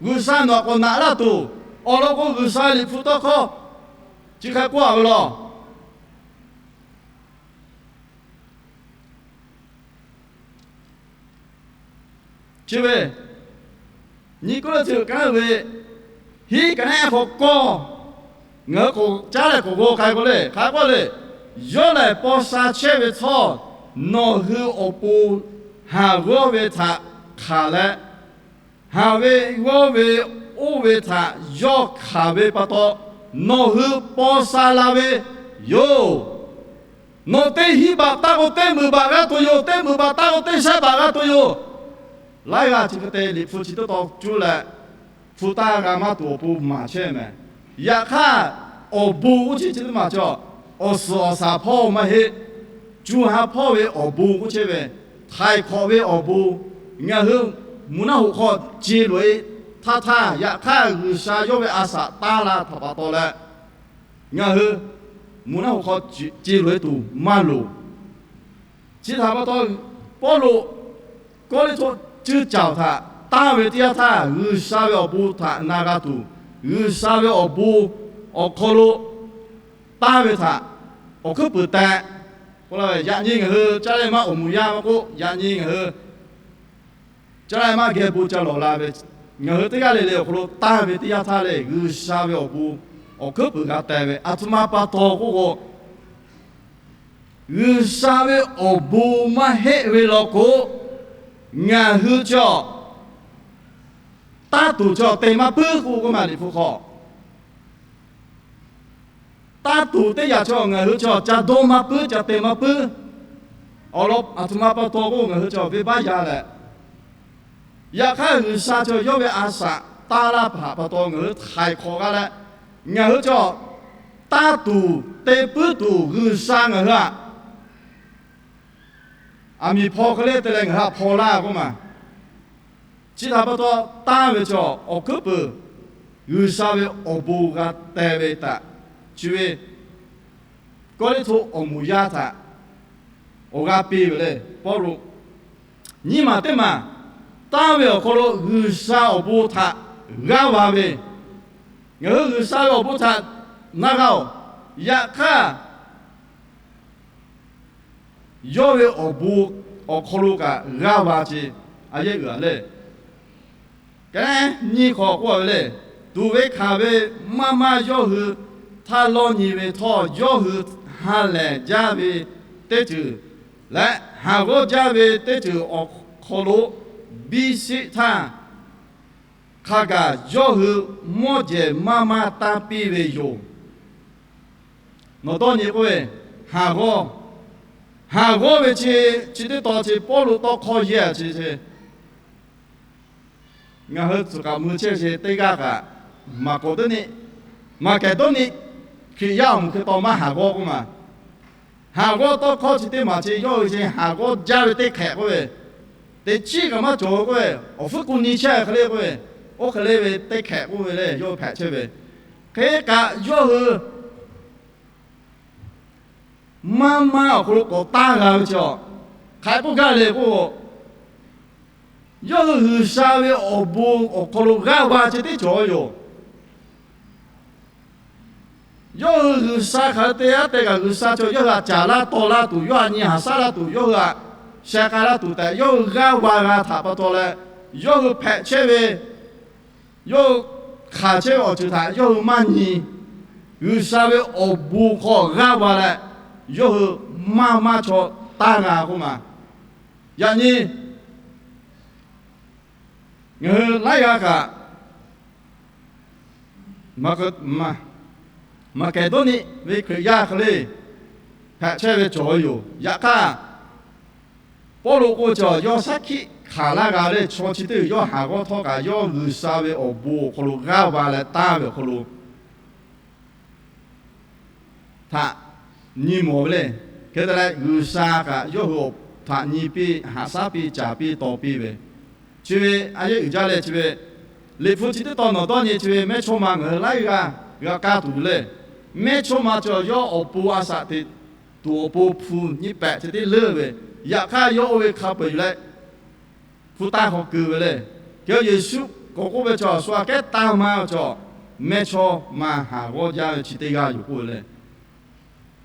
G'uiˬsha nawˬ aꞈ k'awꞈ naꞈ laˇ tuˬ, awˬ lawn k'o, G'uiˬsha Liꞈ hpu tawˇ hkawˇ chi hk'a k'oˆ a ve law. Chi ve nyi Kawˇrenˍhtuˆ ka ve hiˉ ka neˉ hk'aw kawˇ, ngaˬ hui k'awꞈ caˉ leh k'awꞈ g'aw k'ai k'o le, hk'a k'oˆ le, yawˇ lehˬ paw sha chehˇ ve htawˇ, nawˬ hui awˬ pon haˍ g'awˇ ve htaꞈ hk'aˬ leh, haˍ ve g'awˇ ve oˇ ve htaꞈ yawˇ hk'aˬ ve pa taw, nawˬ hui paw sha la ve yoˬ. Nawˬ teˇ hinˉ baꞈ taˆ k'o, teˇ meunˍ baꞈ g'a tuˬ yoˬ. Teˇ meunˍ baꞈ taˆ k'o, teˇ shehˉ baꞈ g'a tuˬ yoˬ. Laiˉ g'aˇ chi hk'e te Liꞈ hpu chi teˇ tawn cuˇ leh, hpu taˇ g'a maˇ tuˬ awˬ pon maˍ chehˇ mehˍ. Yaꞈ hk'aˇ, awˬ bon k'oˆ chi chi teˇ maˬ cawˬ, awˬ suhˍ awˬ shaˍ hpawˇ maˇ heˆ. Co ha hpawˇ ve awˬ bon k'oˆ chehˇ ve, htaiˍ hk'awꞈ ve awˬ bon, ngaˬ hui mvuhˇ naˆ hoꞈ hk'aw ce loꞈ-e htaˇ htaˇ, yaꞈ hk'aˇ G'uiˬsha yawˇ ve a shaꞈ taˇ la htaꞈ pa taw leh, ngaˬ hui mvuhˇ naˆ hoꞈ hk'aw ce loꞈ-e tuˬ maˇ loˍ. Chi htaꞈ pa taw, Pawˇluꞈ Kawˇrenˍhtuˆ ceuˇ caˬ htaꞈ tanˇ ve teˇ yanˇ htaˇ, G'uiˬsha ve awˬ bon htaꞈ na g'a tuˬ, G'uiˬsha ve awˬ bon awˬ hk'aw lo tanˇ ve htaꞈ awˬ hkuiˉ puiˍ teh. Yaꞈ nyi ngaˬ hui caˇ leh maˇ awˬ moˍ yaˇ maˇ k'oˆ, yaꞈ nyi ngaˬ hui caˇ leh maˇ geh bon ca lawˬ la ve, ngaˬ hui teˇ g'aˇ le le awˬ hk'aw lo tanˇ ve teˇ yanˇ htaˇ lehˬ, G'uiˬsha ve awˬ bon awˬ hkuiˉ puiˍ g'a teh ve, aˬ htoꞈ ma pa taw k'oˆ k'o, G'uiˬsha ve awˬ bon maˇ heˆ ve law k'o, ngaˬ hui cawˬ, taˇ tuˬ cawˬ te maˇ puiˉ k'oˆ k'oˆ ma Liꞈ hpu hk'aw. Taˇ tuˬ teˇ yanˇ cawˬ ngaˬ hui cawˬ ca dawˇ maˇ puiˉ, ca te maˇ puiˉ. Awˬ lawn aˬ htoꞈ ma pa taw k'o, ngaˬ hui cawˬ venˇbaˆ yaˇ leh, yaꞈ hk'aˇ G'uiˬsha cawˬ yawˇ ve a shaꞈ taˇ laˇ htaꞈ pa taw ngaˬ hui htaiˍ hk'awꞈ g'a leh, ngaˬ hui cawˬ tanˇ tuˬ te puiˉ tuˬ G'uiˬsha ngaˬ hui aꞈ, aˬ miˍ hpaw hk'e le te leh ngaˬ hui aꞈ hpaw laˇ k'oˆ ma. Chi htaꞈ pa taw tanˇ ve chaw awˬ hkuiˉ puiˍ G'uiˬsha ve awˬ bon g'a teh ve htaꞈ chi ve Kawˇrenˍhtuˆ awˬ moˍ yaˇ htaꞈ awˬ g'aˇ piˇ ve le. Pawˇluꞈ nyiˇ maˬ teˇ maˬ, tanˇ ve awˬ hk'aw lo G'uiˬsha awˬ bon htaꞈ g'aˇ va ve, ngaˬ hui G'uiˬsha ve awˬ bon htaꞈ na g'a oˬ. Yaꞈ hk'aˇ, yawˇ ve awˬ bon awˬ hk'aw lo kaꞈ g'aˇ va ce. A yehˉ uiˍ a le. Ka nyi hk'awꞈ k'oˆ ve le, tuˍ ve hkanˍ ve maˇ maˇ yawˇ hui htaˇ lawˇ nyi ve htawˇ, yawˇ hui ha lehˬ jaˇ ve teˇ ceuˬ leh haˍ g'awˇ jaˇ ve teˇ ceuˬ awˬ hk'aw lo biˇ sheˆ htaˇ, hk'a gaˬ yawˇ hui mawˇ jehˬ maˇ maˇ tanˇ piˇ ve yoˬ. Nawˬ dawˇ nyi k'oˆ ve, haˍ g'awˇ, haˍ g'awˇ ve chi, chi teˇ tawn chi Pawˇluꞈ tawˇ hkawˇ yehˇ a ce ce. Ngaˬ hui tcuh kaꞈ mui chehˇ ve teˇ g'aˇ kaꞈ, Maˍkeˍdawˇniˆ, Maˍkeˍdawˇniˆ Hkriꞈ yaˇ awˬ moˍ hk'e taw maˇ haˍ g'awˇ k'oˆ ma. Haˍ g'awˇ tawˇ hkawˇ chi teˇ maˬ chi yawˇ hui chi haˍ g'awˇ jaˇ ve teˇ hk'ehꞈ k'oˆ ve, teꞈ chiˉ kaꞈ maˇ cawˬ k'oˆ ve, awˬ hpfuhˇ k'oˆ nyi chehˇ hk'e le k'oˆ ve, oˇ hk'e le ve teˇ hk'ehꞈ k'oˆ ve le yawˇ hui hpehꞈ chehˇ ve. Hk'e kaꞈ yawˇ hui maˇ maˇ awˬ hk'aw lo k'awꞈ tanˇ g'a ve chi a, hk'aˬ hk'e k'oˆ gaˇ le k'o, yawˇ hui G'uiˬsha ve awˬ bon awˬ hk'aw lo g'aˇ va ce teˇ cawˬ yoˬ. Yawˇ hui G'uiˬsha hk'aˬ hk'e te aˉ te kaꞈ, G'uiˬsha chaw yawˇ hui htaꞈ caˍ laˇ taw laˇ tuˬ, yawˇ htaꞈ nyi haꞈ shaˉ laˇ tuˬ, yawˇ hui htaꞈ sheh k'ai laˇ tuˬ tehꞈ yawˇ hui g'aˇ va g'a htaꞈ pa taw leh, yawˇ hui hpehꞈ chehˇ ve, yawˇ hui hk'aˬ chehˇ ve awˬ ceuˬ htaꞈ yawˇ hui maˇ nyi. G'uiˬsha ve awˬ bon hk'aw g'aˇ va leh, yawˇ hui maˇ maˇ chaw tanˇ g'a k'oˆ ma. Yaꞈ nyi ngaˬ hui laiˉ g'aˇ kaꞈ, Maˍkeˍdawˇniˆ ve Hkriꞈ yaˇ hk'e le hpehꞈ chehˇ ve cawˬ ve yoˬ. Yaꞈ hk'aˇ, Pawˇluꞈ k'oˆ ve chaw yawˇ shaˉ hkiˆ hkanˍ laˇ g'a ve le, chaw chi teˇ yawˇ haˍ g'awˇ htawˇ kaꞈ yawˇ G'uiˬsha ve awˬ bon awˬ hk'aw lo g'aˇ va leh tanˇ ve awˬ hk'aw lo htaꞈ nyi mawˬ ve le. Hk'e te leh G'uiˬsha kaꞈ yawˇ hui htaꞈ nyi piˇ, haꞈ shaˉ piˇ, caˍ piˇ, taw piˇ ve, chi ve a yehˉ uiˍ jaˇ leh chi ve, Liꞈ hpu chi teˇ tawn nawˬ dawˇ nyi chi ve mehˇchawˇma ngaˬ hui laiˉ g'aˇ g'a kaˇ tuˬ yoˬ le. Mehˇchawˇma chaw yawˇ awˬ pon a shaꞈ teꞈ tuˬ awˬ pon hpu nyiˇ pehꞈ chi teˇ leuˉ ve, yaꞈ hk'aˇ yawˇ oˇ ve hk'a peu-eˬ yuˬ leh hpu tanˇ hk'aw keu ve le. Hk'e Yeˍsuˆ k'awꞈ k'oˆ ve chaw, shu aꞈ kehˉ tanˇ maˇ ve chaw, mehˇchawˇma haˍ g'awˇ jaˇ ve chi teˇ g'aˇ yoˬ k'oˆ ve le.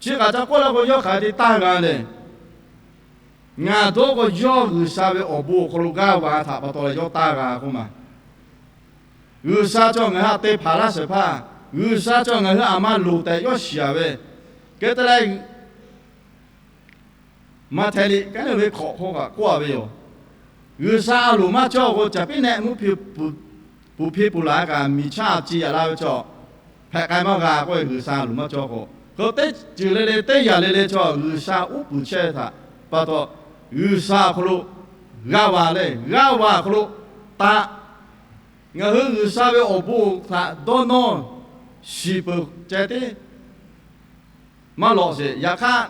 Chi kaꞈ ca k'oˆ laˇ k'o yawˇ hk'aˬ hk'e te tanˇ g'a le. Ngaˬ dawˇ k'o yawˇ G'uiˬsha ve awˬ bon awˬ hk'aw lo g'aˇ va htaꞈ pa taw leh yawˇ tanˇ g'a k'oˆ ma. G'uiˬsha chaw ngaˬ hui htaꞈ te hpanˍ laˇ shehˍ hpaˇ, G'uiˬsha chaw ngaˬ hui aˬ ma loˍ tehꞈ yawˇ shiˍ a ve, hk'e te leh Maꞈhtehˍ liꞈ kaˉ neˇ ve hk'awꞈ hk'aw kaꞈ k'oˆ a ve yoˬ. G'uiˬsha a loˍ maˇ cawˇ k'o, caˍ piˉ nehˆ mvuhˇ hpiˇ puˍ hpiˇ puˍ laˬ kaꞈ miˬ chaˇ a ci yaꞈ la ve chaw hpehꞈ k'ai maˇ g'a k'oˆ ve, G'uiˬsha a loˍ maˇ cawˇ k'o, hk'e teˇ ceuˬ le le teˇ yanˇ le le chaw G'uiˬsha uˉ peunˍ chehˇ ve htaꞈ pa taw, G'uiˬsha awˬ hk'aw lo g'aˇ va le, g'aˇ va awˬ hk'aw lo taꞈ ngaˬ hui G'uiˬsha ve awˬ bon htaꞈ dawˇ nawˇ shiˍ peuˬ ceh tiˉ maˇ lawꞈ sheˍ. Yaꞈ hk'aˇ,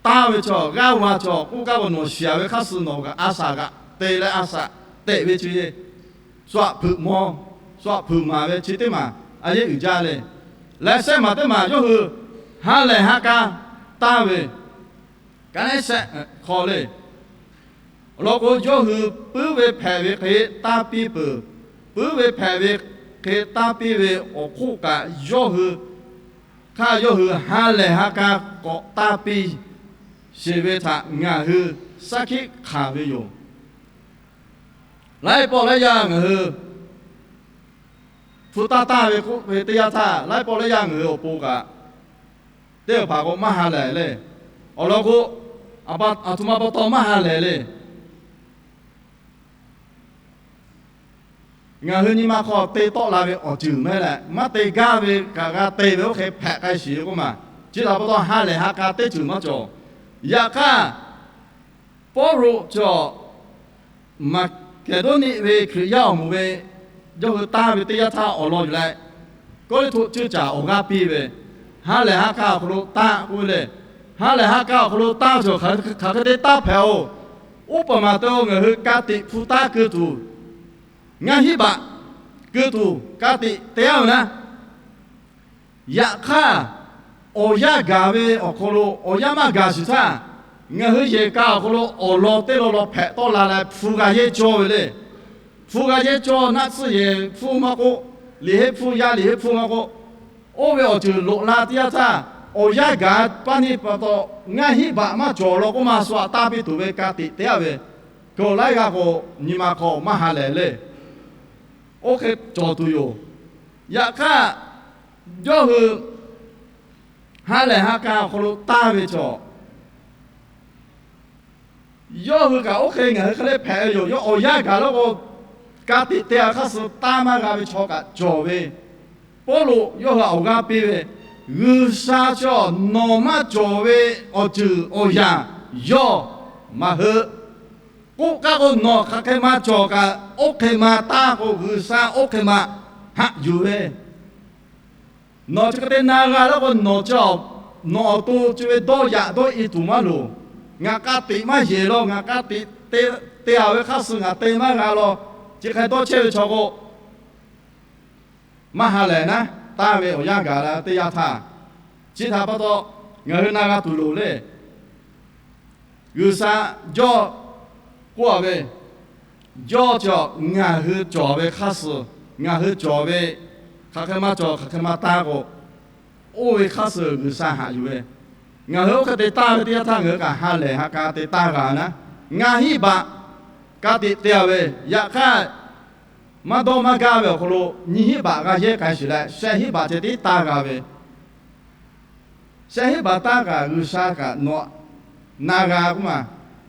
tanˇ ve chaw, g'aˇ va chaw k'oˆ gaˇ ve nawˬ shiˍ a ve hk'aˇ suh nawˬ kaꞈ a shaꞈ g'aꞈ te leh a shaꞈ teꞈ ve chi, shu aꞈ hpeuꞈ maw, shu aꞈ hpeuꞈ maˍ ve chi teˇ maˬ a yehˉ uiˍ jaˇ le. Leh shehˆ maˬ teˇ maˬ yawˇ hui ha lehˬ ha k'a tanˇ ve, ka neˉ shehˆ hk'aw le. Awˬ lawn k'o, yawˇ hui puiˉ ve hpehꞈ ve hk'e tanˇ piˇ peuˬ. Puiˉ ve hpehꞈ ve hk'e tanˇ piˇ ve awˬ hk'oˆ kaꞈ, yawˇ hui hk'aˇ yawˇ hui ha lehˬ ha k'a k'awꞈ tanˇ piˇ sheˍ ve htaꞈ ngaˬ hui shaˉ hkiˆ hkanˍ ve yoˬ. Laiˉ pawˆ laiˉ yaˇ ngaˬ hui hpu tanˇ tanˇ ve k'oˆ ve teˇ yanˇ htaˇ, laiˉ pawˆ laiˉ yaˇ ngaˬ hui awˬ pon kaꞈ, teˇ hpaˍ k'o maˇ ha lehˬ le. Awˬ lawn k'o, aˬ htoꞈ ma pa taw maˇ ha lehˬ le. Ngaˬ hui nyi ma hk'aw te tawˆ la ve awˬ ceuˬ mehˉ leh, maˇ te gaˇ ve kaꞈ g'a te ve oˇ hk'e hpehꞈ k'ai shiˍ ve k'oˆ ma. Chi htaꞈ pa taw ha lehˬ ha k'a teˇ ceuˬ maˇ cawˬ. Yaꞈ hk'aˇ, Pawˇluꞈ chaw Maˍkeˍdawˇniˆ ve Hkriꞈ yaˇ awˬ moˍ ve yawˇ hui tanˇ ve teˇ yanˇ htaˇ awˬ lawn yuˬ leh, Kawˇrenˍhtuˆ ceuˇ caˬ awˬ g'aˇ piˇ ve, ha lehˬ ha k'a awˬ hk'aw lo tanˇ k'oˆ ve le. Ha lehˬ ha k'a awˬ hk'aw lo tanˇ ve chaw hk'aˬ hk'e te tanˇ hpehꞈ-oˬ. Uˉ peunˍ maˬ te-o, ngaˬ hui ka tiꞈ hpu taˇ keu tuˬ, ngaˇ hinˉ baꞈ keu tuˬ ka tiꞈ te-a ve naˉ. Yaꞈ hk'aˇ, awˬ yanˇ gaˬ ve awˬ hk'aw lo awˬ yanˇ maˇ gaˬ shiˍ htaˇ, ngaˬ hui yehˬ ka awˬ hk'aw lo awˬ lawn teˇ lawn lawn hpehꞈ tawˆ la leh hpu g'a yehˇ cawˇ ve le. Hpu g'a yehˇ cawˇ, naˆ tsuhˇ yehˬ hpfuhˇ maˇ k'oˆ, liꞈ henˇ hpfuhˇ, yaˇ liꞈ henˇ hpfuhˇ maˇ k'oˆ, oˇ ve awˬ ceuˬ loꞈ la teˇ yanˇ htaˇ, awˬ yanˇ gaˬ paˇ neˇ pa taw, ngaˇ hinˉ baꞈ maˇ cawˬ law k'oˆ ma, shu aꞈ taˇ piˇ tuˬ ve ka tiꞈ te-a ve, kawˬ laiˉ g'aˇ k'o, nyi ma hk'aw maˇ ha lehˬ le. Oˇ hk'e cawˬ tuˬ yoˬ. Yaꞈ hk'aˇ, yawˇ hui ha lehˬ ha k'a awˬ hk'aw lo tanˇ ve chaw, yawˇ hui kaꞈ oˇ hk'e ngaˬ hui hk'e le hpehꞈ ve yoˬ. Yawˇ awˬ yanˇ gaˬ law k'o, ka tiꞈ te-a hk'aˇ suh tanˇ maˇ g'a ve chaw kaꞈ cawˬ ve, Pawˇluꞈ yawˇ hui awˬ g'aˇ piˇ ve, G'uiˬsha chaw nawˬ maˇ cawˬ ve awˬ ceuˬ awˬ yanˍ yawˇ maˇ heuˆ. K'oˆ kaˇ k'o, nawˬ hk'aˬ hk'e ma cawˬ kaꞈ, oˇ hk'e ma tanˇ k'o, G'uiˬsha oˇ hk'e ma haꞈ yuˬ ve. Nawˬ chi hk'e te na g'a laˇ k'o, nawˬ chi, nawˬ awˬ to chi ve dawˇ yaꞈ dawˇ e tuˬ maˇ loˍ. Ngaˬ ka tiꞈ maˇ yeˬ law, ngaˬ ka tiꞈ te-a ve hk'aˇ suh ngaˬ te maˇ g'a law. Chi hk'e dawˇ chehˇ ve chaw k'o, maˇ ha lehˬ naˉ, tanˇ ve awˬ yanˇ gaˬ la teˇ yanˇ htaˇ, chi htaꞈ pa taw ngaˬ hui na g'a tuˬ loˍ le. G'uiˬsha jawˇ k'oˆ-a ve, jawˇ chi ngaˬ hui cawˬ ve hk'aˇ suh, ngaˬ hui cawˬ ve hk'aˬ hk'e maˇ cawˬ, hk'aˬ hk'e maˇ tanˇ k'o, oˇ ve hk'aˇ suh G'uiˬsha haꞈ yuˬ ve. Ngaˬ hui oˇ hk'e te tanˇ ve teˇ yanˇ htaˇ, ngaˬ hui kaꞈ ha lehˬ ha k'a te tanˇ g'a naˉ. Ngaˇ hinˉ baꞈ ka tiꞈ te-a ve, yaꞈ hk'aˇ, maˇ dawˇ maˇ gaˇ ve awˬ hk'aw lo nyiˇ hinˉ baꞈ g'a yehˇ k'ai sheˍ leh, shehˆ hinˉ baꞈ ceh tiˉ tanˇ g'a ve. Shehˆ hinˉ baꞈ tanˇ kaꞈ G'uiˬsha kaꞈ nawˬ na g'a k'oˆ ma,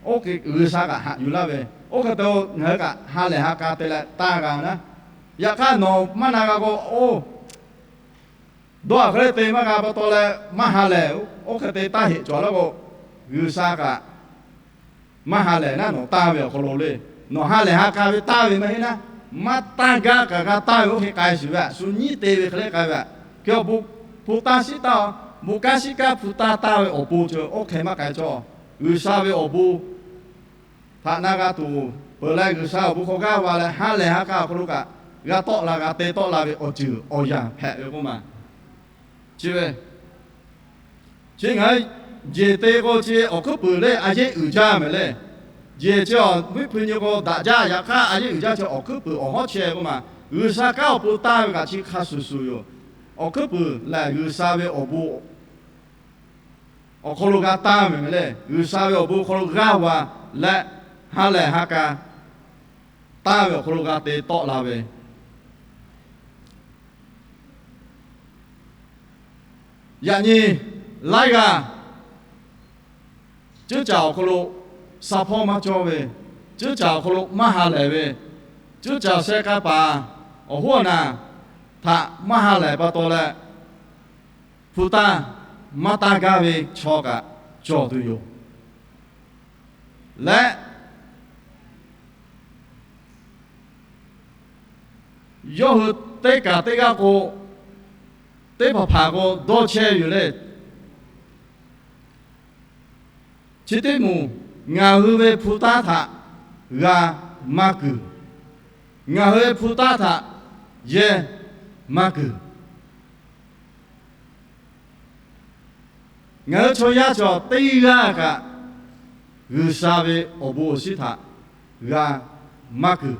oˇ hk'e G'uiˬsha kaꞈ haꞈ yuˬ laˇ ve. Oˇ hk'e te-o, ngaˬ hui kaꞈ ha lehˬ ha k'a te leh tanˇ g'a naˉ. Yaꞈ hk'aˇ, nawˬ maˇ na g'a k'o, oˇ dawˇ hk'e le te maˇ g'a pa taw leh maˇ ha lehˬ, oˇ hk'e te taˇ heꞈ cawˬ laˇ k'o, G'uiˬsha kaꞈ maˇ ha lehˬ naˉ. Nawˬ tanˇ ve awˬ hk'aw lo le, nawˬ ha lehˬ ha k'a ve tanˇ ve maˇ heˆ naˉ. Maˇ tanˇ gaˇ kaꞈ g'a tanˇ ve oˇ hk'e k'ai shiˍ ve, a shu nyiˉ te ve hk'e le k'ai ve, a hk'e awˬ bon hpu tanˇ shiˉ tanˇ, bon kanˉ shiˉ kanˉ hpu tanˇ tanˇ ve awˬ bon ceuˬ oˇ hk'e maˇ k'ai cawˇ. G'uiˬsha ve awˬ bon htaꞈ na g'a tuˬ peuˬ leh, G'uiˬsha awˬ bon hk'aw g'aˇ va leh ha lehˬ ha k'a awˬ hk'aw lo kaꞈ g'a tawˆ la, g'a te tawˆ la ve awˬ ceuˬ awˬ yanˍ hpehꞈ ve k'oˆ ma. Chi ve, chi ngaˬ hui jeˬ te k'o, chi awˬ hkuiˉ puiˍ le a yehˉ uiˍ jaˇ mehˍ le. Jeˬ chi awˬ viˉ hpu nyi k'o daꞈ jaˇ, yaꞈ hk'aˇ a yehˉ uiˍ jaˇ chi awˬ hkuiˉ puiˍ awˬ hawˉ chehˇ k'oˆ ma. G'uiˬsha kanˉ awˬ pon tanˇ ve kaꞈ chi hk'a shuˍ shuˍ yoˬ. Awˬ hkuiˉ puiˍ lehˬ, G'uiˬsha ve awˬ bon awˬ hk'aw lo g'a tanˇ ve mehˍ le. G'uiˬsha ve awˬ bon awˬ hk'aw lo g'aˇ va leh, ha lehˬ ha k'a tanˇ ve awˬ hk'aw lo g'a te tawˆ la ve, yaꞈ nyi laiˉ g'aˇ ceuˉ caˬ awˬ hk'aw lo sa hpawˇ maˇ cawˇ ve, ceuˉ caˬ awˬ hk'aw lo maˇ ha lehˬ ve, ceuˉ caˬ sheh k'a paˍ awˬ hoˉ awˬ naˬ htaꞈ maˇ ha lehˬ pa taw leh, hpu tanˇ maˇ tanˇ gaˇ ve chaw kaꞈ cawˬ tuˬ yoˬ. Leh yawˇ hui teˇ kaˬ teˇ g'aˇ k'o, teˇ hpaˍ hpaˍ k'o dawˇ chehˇ ve yoˬ le. Chi teˇ moˍ, ngaˬ hui ve hpu tanˇ htaꞈ g'a maˇ kuiˬ. Ngaˬ hui ve hpu tanˇ htaꞈ yehˇ maˇ kuiˬ. Ngaˬ hui chaw yaˇ cawˬ teˇ g'aˇ kaꞈ G'uiˬsha ve awˬ bon awˬ shinˉ htaꞈ g'a maˇ kuiˬ.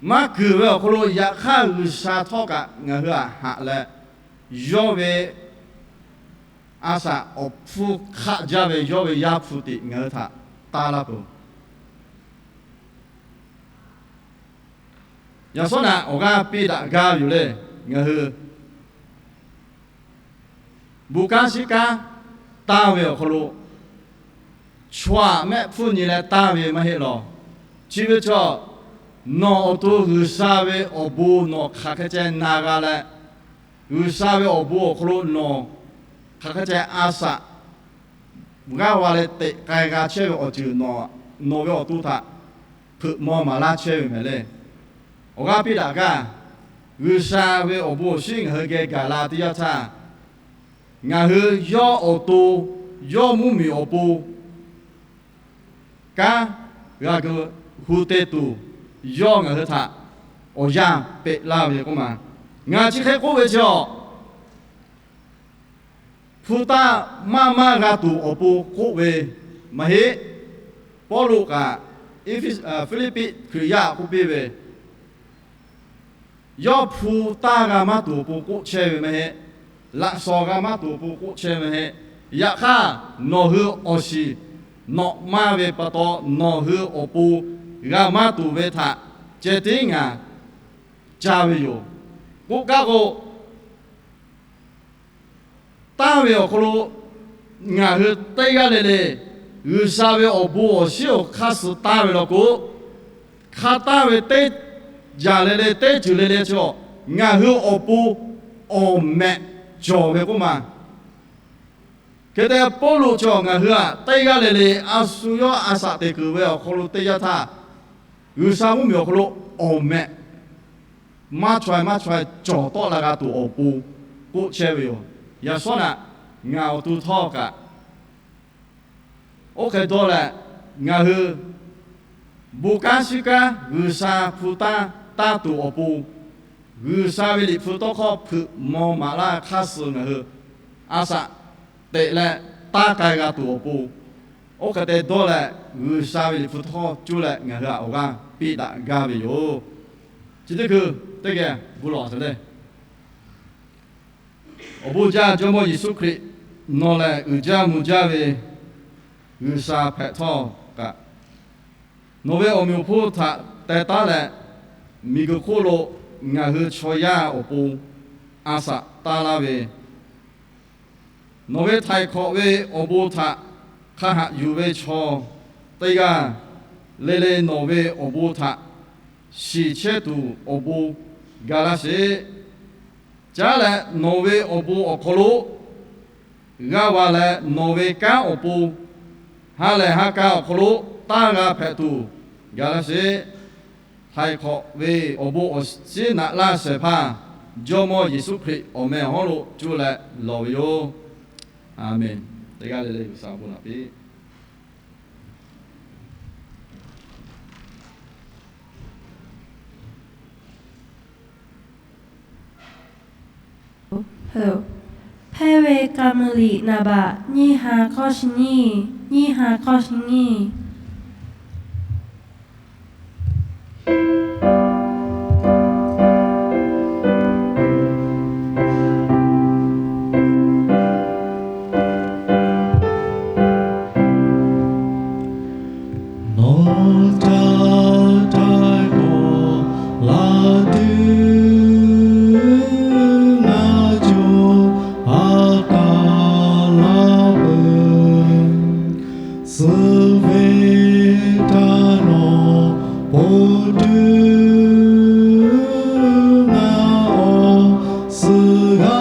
Maˇ kuiˬ ve awˬ hk'aw lo yaꞈ hk'aˇ G'uiˬsha htawˇ kaꞈ ngaˬ hui aꞈ haꞈ leh, yawˇ ve a shaꞈ awˬ hpfuhˇ hk'aˆ jaˇ ve yawˇ ve Yaˇ hpu tiꞈ ngaˬ hui htaꞈ taˇ laˇ peuˬ. Yaꞈ shawˉ naꞈ awˬ g'aˇ piˇ daꞈ gaˇ ve yoˬ le. Ngaˬ hui bon kanˉ shiˉ kanˉ tanˇ ve awˬ hk'aw lo, chaw aꞈ mehˆ hpfuhˇ nyi leh tanˇ ve maˇ heˆ law. Chi ve chaw, nawˬ awˬ to G'uiˬsha ve awˬ bon nawˬ hk'aˬ hk'e ceh na g'a leh, G'uiˬsha ve awˬ bon awˬ hk'aw lo nawˬ hk'aˬ hk'e ceh a shaꞈ g'aˇ va leh teꞈ k'ai g'a chehˇ ve awˬ ceuˬ nawˬ, nawˬ ve awˬ to htaꞈ hpeuꞈ maw maˍ laˇ chehˇ ve mehˍ le. Awˬ g'aˇ piˇ daꞈ gaˇ. G'uiˬsha ve awˬ bon awˬ shinˉ ngaˬ hui geh gaˬ la teˇ yanˇ htaˇ, ngaˬ hui yawˇ awˬ to, yawˇ mvuhˇmiˬ awˬ pon kanˉ g'a gu hu te tuˬ, yawˇ ngaˬ hui htaꞈ awˬ yanˇ peꞈ laˇ ve k'oˆ ma. Ngaˬ chi hk'e k'oˆ ve chi awˬ, hpu tanˇ maˇ maˇ g'a tuˬ awˬ pon k'oˆ ve maˇ heˆ. Pawˇluꞈ kaꞈ Eˇfeˇsuꞈ, Hpiˇliˇpiˆ Hkriꞈ yaˇ k'oˆ piˇ ve, yawˇ hpu tanˇ g'a maˇ tuˬ awˬ pon k'oˆ chehˇ ve maˇ heˆ. Laꞈ shawnˍ g'a maˇ tuˬ awˬ pon k'oˆ chehˇ ve maˇ heˆ. Yaꞈ hk'aˇ, nawˬ hui awˬ shiˍ nawꞈ maˇ ve pa taw, nawˬ hui awˬ pon g'a maˇ tuˬ ve htaꞈ ceh tiˉ ngaˬ ca ve yoˬ. K'oˆ kaˇ k'o, tanˇ ve awˬ hk'aw lo ngaˬ hui teˇ g'aˇ le le G'uiˬsha ve awˬ bon awˬ shinˉ awˬ hk'aˇ suh tanˇ ve law k'o, hk'a tanˇ ve teˇ jaˬ le le, teˇ ceuˬ le le chi awˬ, ngaˬ hui awˬ pon awˬ mehꞈ cawˬ ve k'oˆ ma. Hk'e te Pawˇluꞈ chi awˬ, ngaˬ hui aꞈ teˇ g'aˇ le le a shu yawˇ a shaꞈ teꞈ kuiˬ ve awˬ hk'aw lo teˇ yanˇ htaˇ, G'uiˬsha mvuhˇmiˬ awˬ hk'aw lo awˬ mehꞈ maˇ chaweh maˇ chaweh cawˬ tawˆ la g'a tuˬ awˬ pon k'oˆ chehˇ ve yoˬ. Yaꞈ shawˉ naꞈ, ngaˬ awˬ to htawˇ kaꞈ oˇ hk'e dawˇ leh, ngaˬ hui bon kanˉ shiˉ kanˉ G'uiˬsha hpu tanˇ tanˇ tuˬ awˬ pon, G'uiˬsha ve Liꞈ hpu tawˇ hkawˇ hpeuꞈ maw maˍ laˇ hk'aˇ suh ngaˬ hui a shaꞈ teꞈ leh tanˇ k'ai g'a tuˬ awˬ pon, oˇ hk'e te dawˇ leh G'uiˬsha ve Liꞈ hpu tawˇ hkawˇ cuˇ leh ngaˬ hui aꞈ awˬ g'aˇ piˇ daꞈ gaˇ ve yoˬ. Chi teˇ hkui teˇ geh bon lawˬ te le. Awˬ bon jaˇ Jawˇmawˇ Yeˍsuˆ Hkriꞈ, nawˬ lehˬ uiˍ jaˇ mvuh jaˇ ve G'uiˬsha hpehꞈ htawˇ kaꞈ, nawˬ ve awˬ meꞈ awˬ hponˇ htaꞈ teh taˉ leh, miˬguiˬ hk'oˆ lo ngaˬ hui chaw yaˇ awˬ pon a shaꞈ taˇ laˇ ve, nawˬ ve htaiˍ hk'awꞈ ve awˬ bon htaꞈ hk'a haꞈ yuˬ ve chaw teˇ g'aˇ le le nawˬ ve awˬ bon htaꞈ shiˍ chehˇ tuˬ awˬ bon ga laˇ sheˍ. Caˉ leh nawˬ ve awˬ bon awˬ hk'aw lo g'a va leh, nawˬ ve kanˉ awˬ pon ha lehˬ ha k'a awˬ hk'aw lo tanˇ g'a hpehꞈ tuˬ ga laˇ sheˍ. Htaiˍ hk'awꞈ ve awˬ bon awˬ shinˉ naꞈ laˇ shehˍ hpaˇ Jawˇmawˇ Yeˍsuˆ Hkriꞈ awˬ meh awˬ hawˉ lo cuˇ leh lawˬ ve yoˬ. A menˬ. Teˇ g'aˇ le le G'uiˬsha awˬ bon naꞈ piˇ. Hpehˇ ve ka meuˇ liꞈ naˍ baꞈ nyiˇ ha hkawˇ shiˍ nyiˇ, nyiˇ ha hkawˇ shiˍ nyiˇ. Nawˬ ca htaiˍ hk'awꞈ la tuˬ ngaˬ cawˬ ha taˍ laˇ peuˬ. Suh ve htaꞈ nawˬ ponˬ tuˬ ngaˬ awˬ suhˍ g'a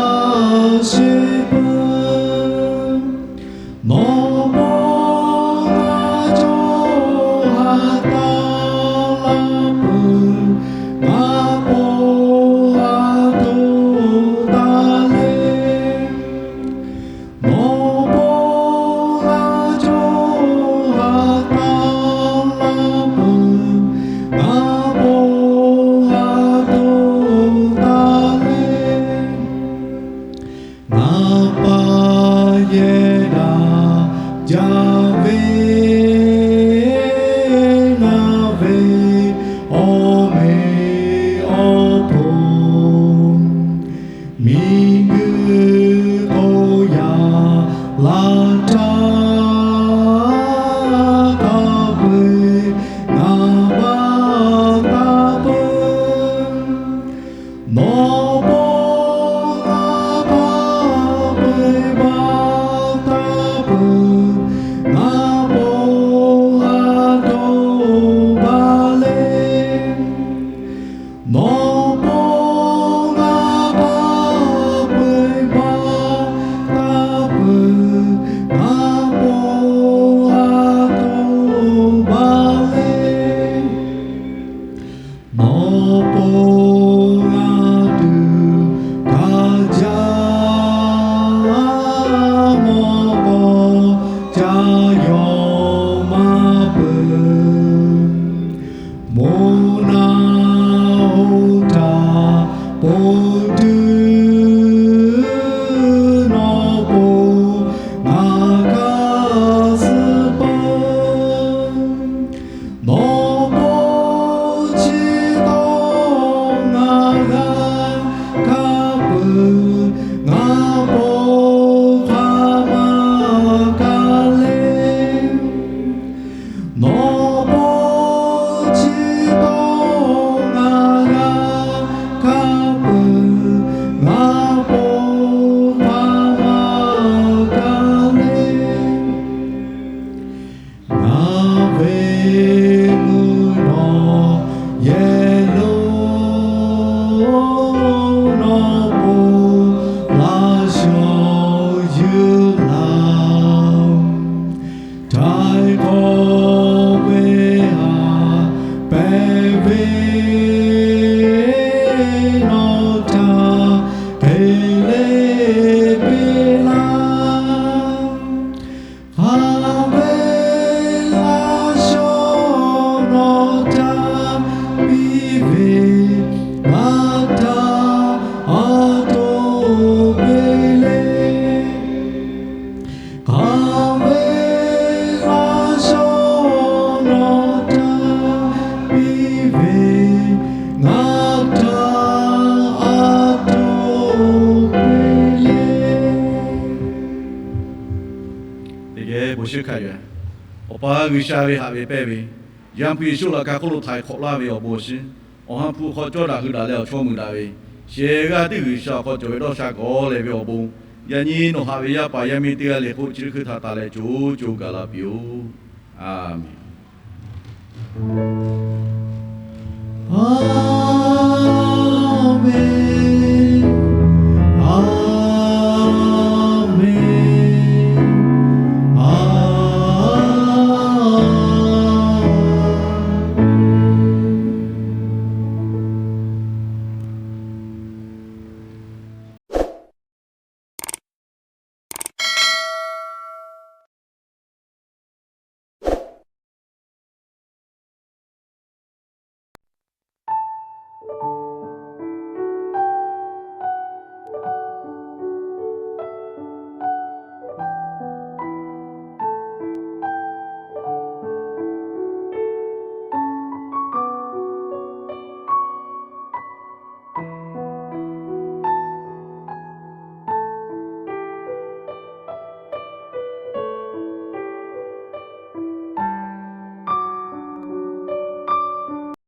sheˍ peuˬ. Nawˬ pon ngaˬ cawˬ ha taˍ laˇ peuˬ, ngaˬ pon ha tuˬ taˍ le. Nawˬ pon ngaˬ cawˬ ha taˍ laˇ peuˬ, ngaˬ pon ha tuˬ taˍ le. Ngaˬ pa yehˬ daꞈ jaˇ ve, ngaˬ ve awˬ meꞈ awˬ hponˇ, miˬguiˬ hk'oˆ yaꞈ la htaˇ, taˇ peuˬ ngaˬ baˆ taˇ peuˬ. Nawˬ pon ngaˬ baˆ peuˬ, baˆ taˇ peuˬ, ngaˬ pon ha tuˬ baˬ le. Nawˬ pon ngaˬ baˆ peuˬ, baˆ taˇ peuˬ, ngaˬ pon Teˇ geh bon shiˍ hkaˇ yoˬ. Awˬ pa G'uiˬsha ve haꞈ ve pehnˇ ve, Yaˇ hpu Yeˍsuˆ laꞈ ka hk'oˆ lo htaiˍ hk'awꞈ laˇ ve awˬ bon awˬ shiˍ, Awˬ ha hpu hk'aw cawˇ daꞈ hui daꞈ leh awˬ chawˇ mui daꞈ ve, shehˍ g'aˇ tiˉ G'uiˬsha awˬ hk'aw cawˬ ve dawˇ sha kawˬ leh ve awˬ bon, yaꞈ nyi nawˬ haꞈ ve yaˇ paˍ yaˇ miˇ teˇ g'aˇ le k'o chi hk'e htaꞈ taˍ leh co co gaˬ la piˇ-oˆ. A menˍ. A menˍ.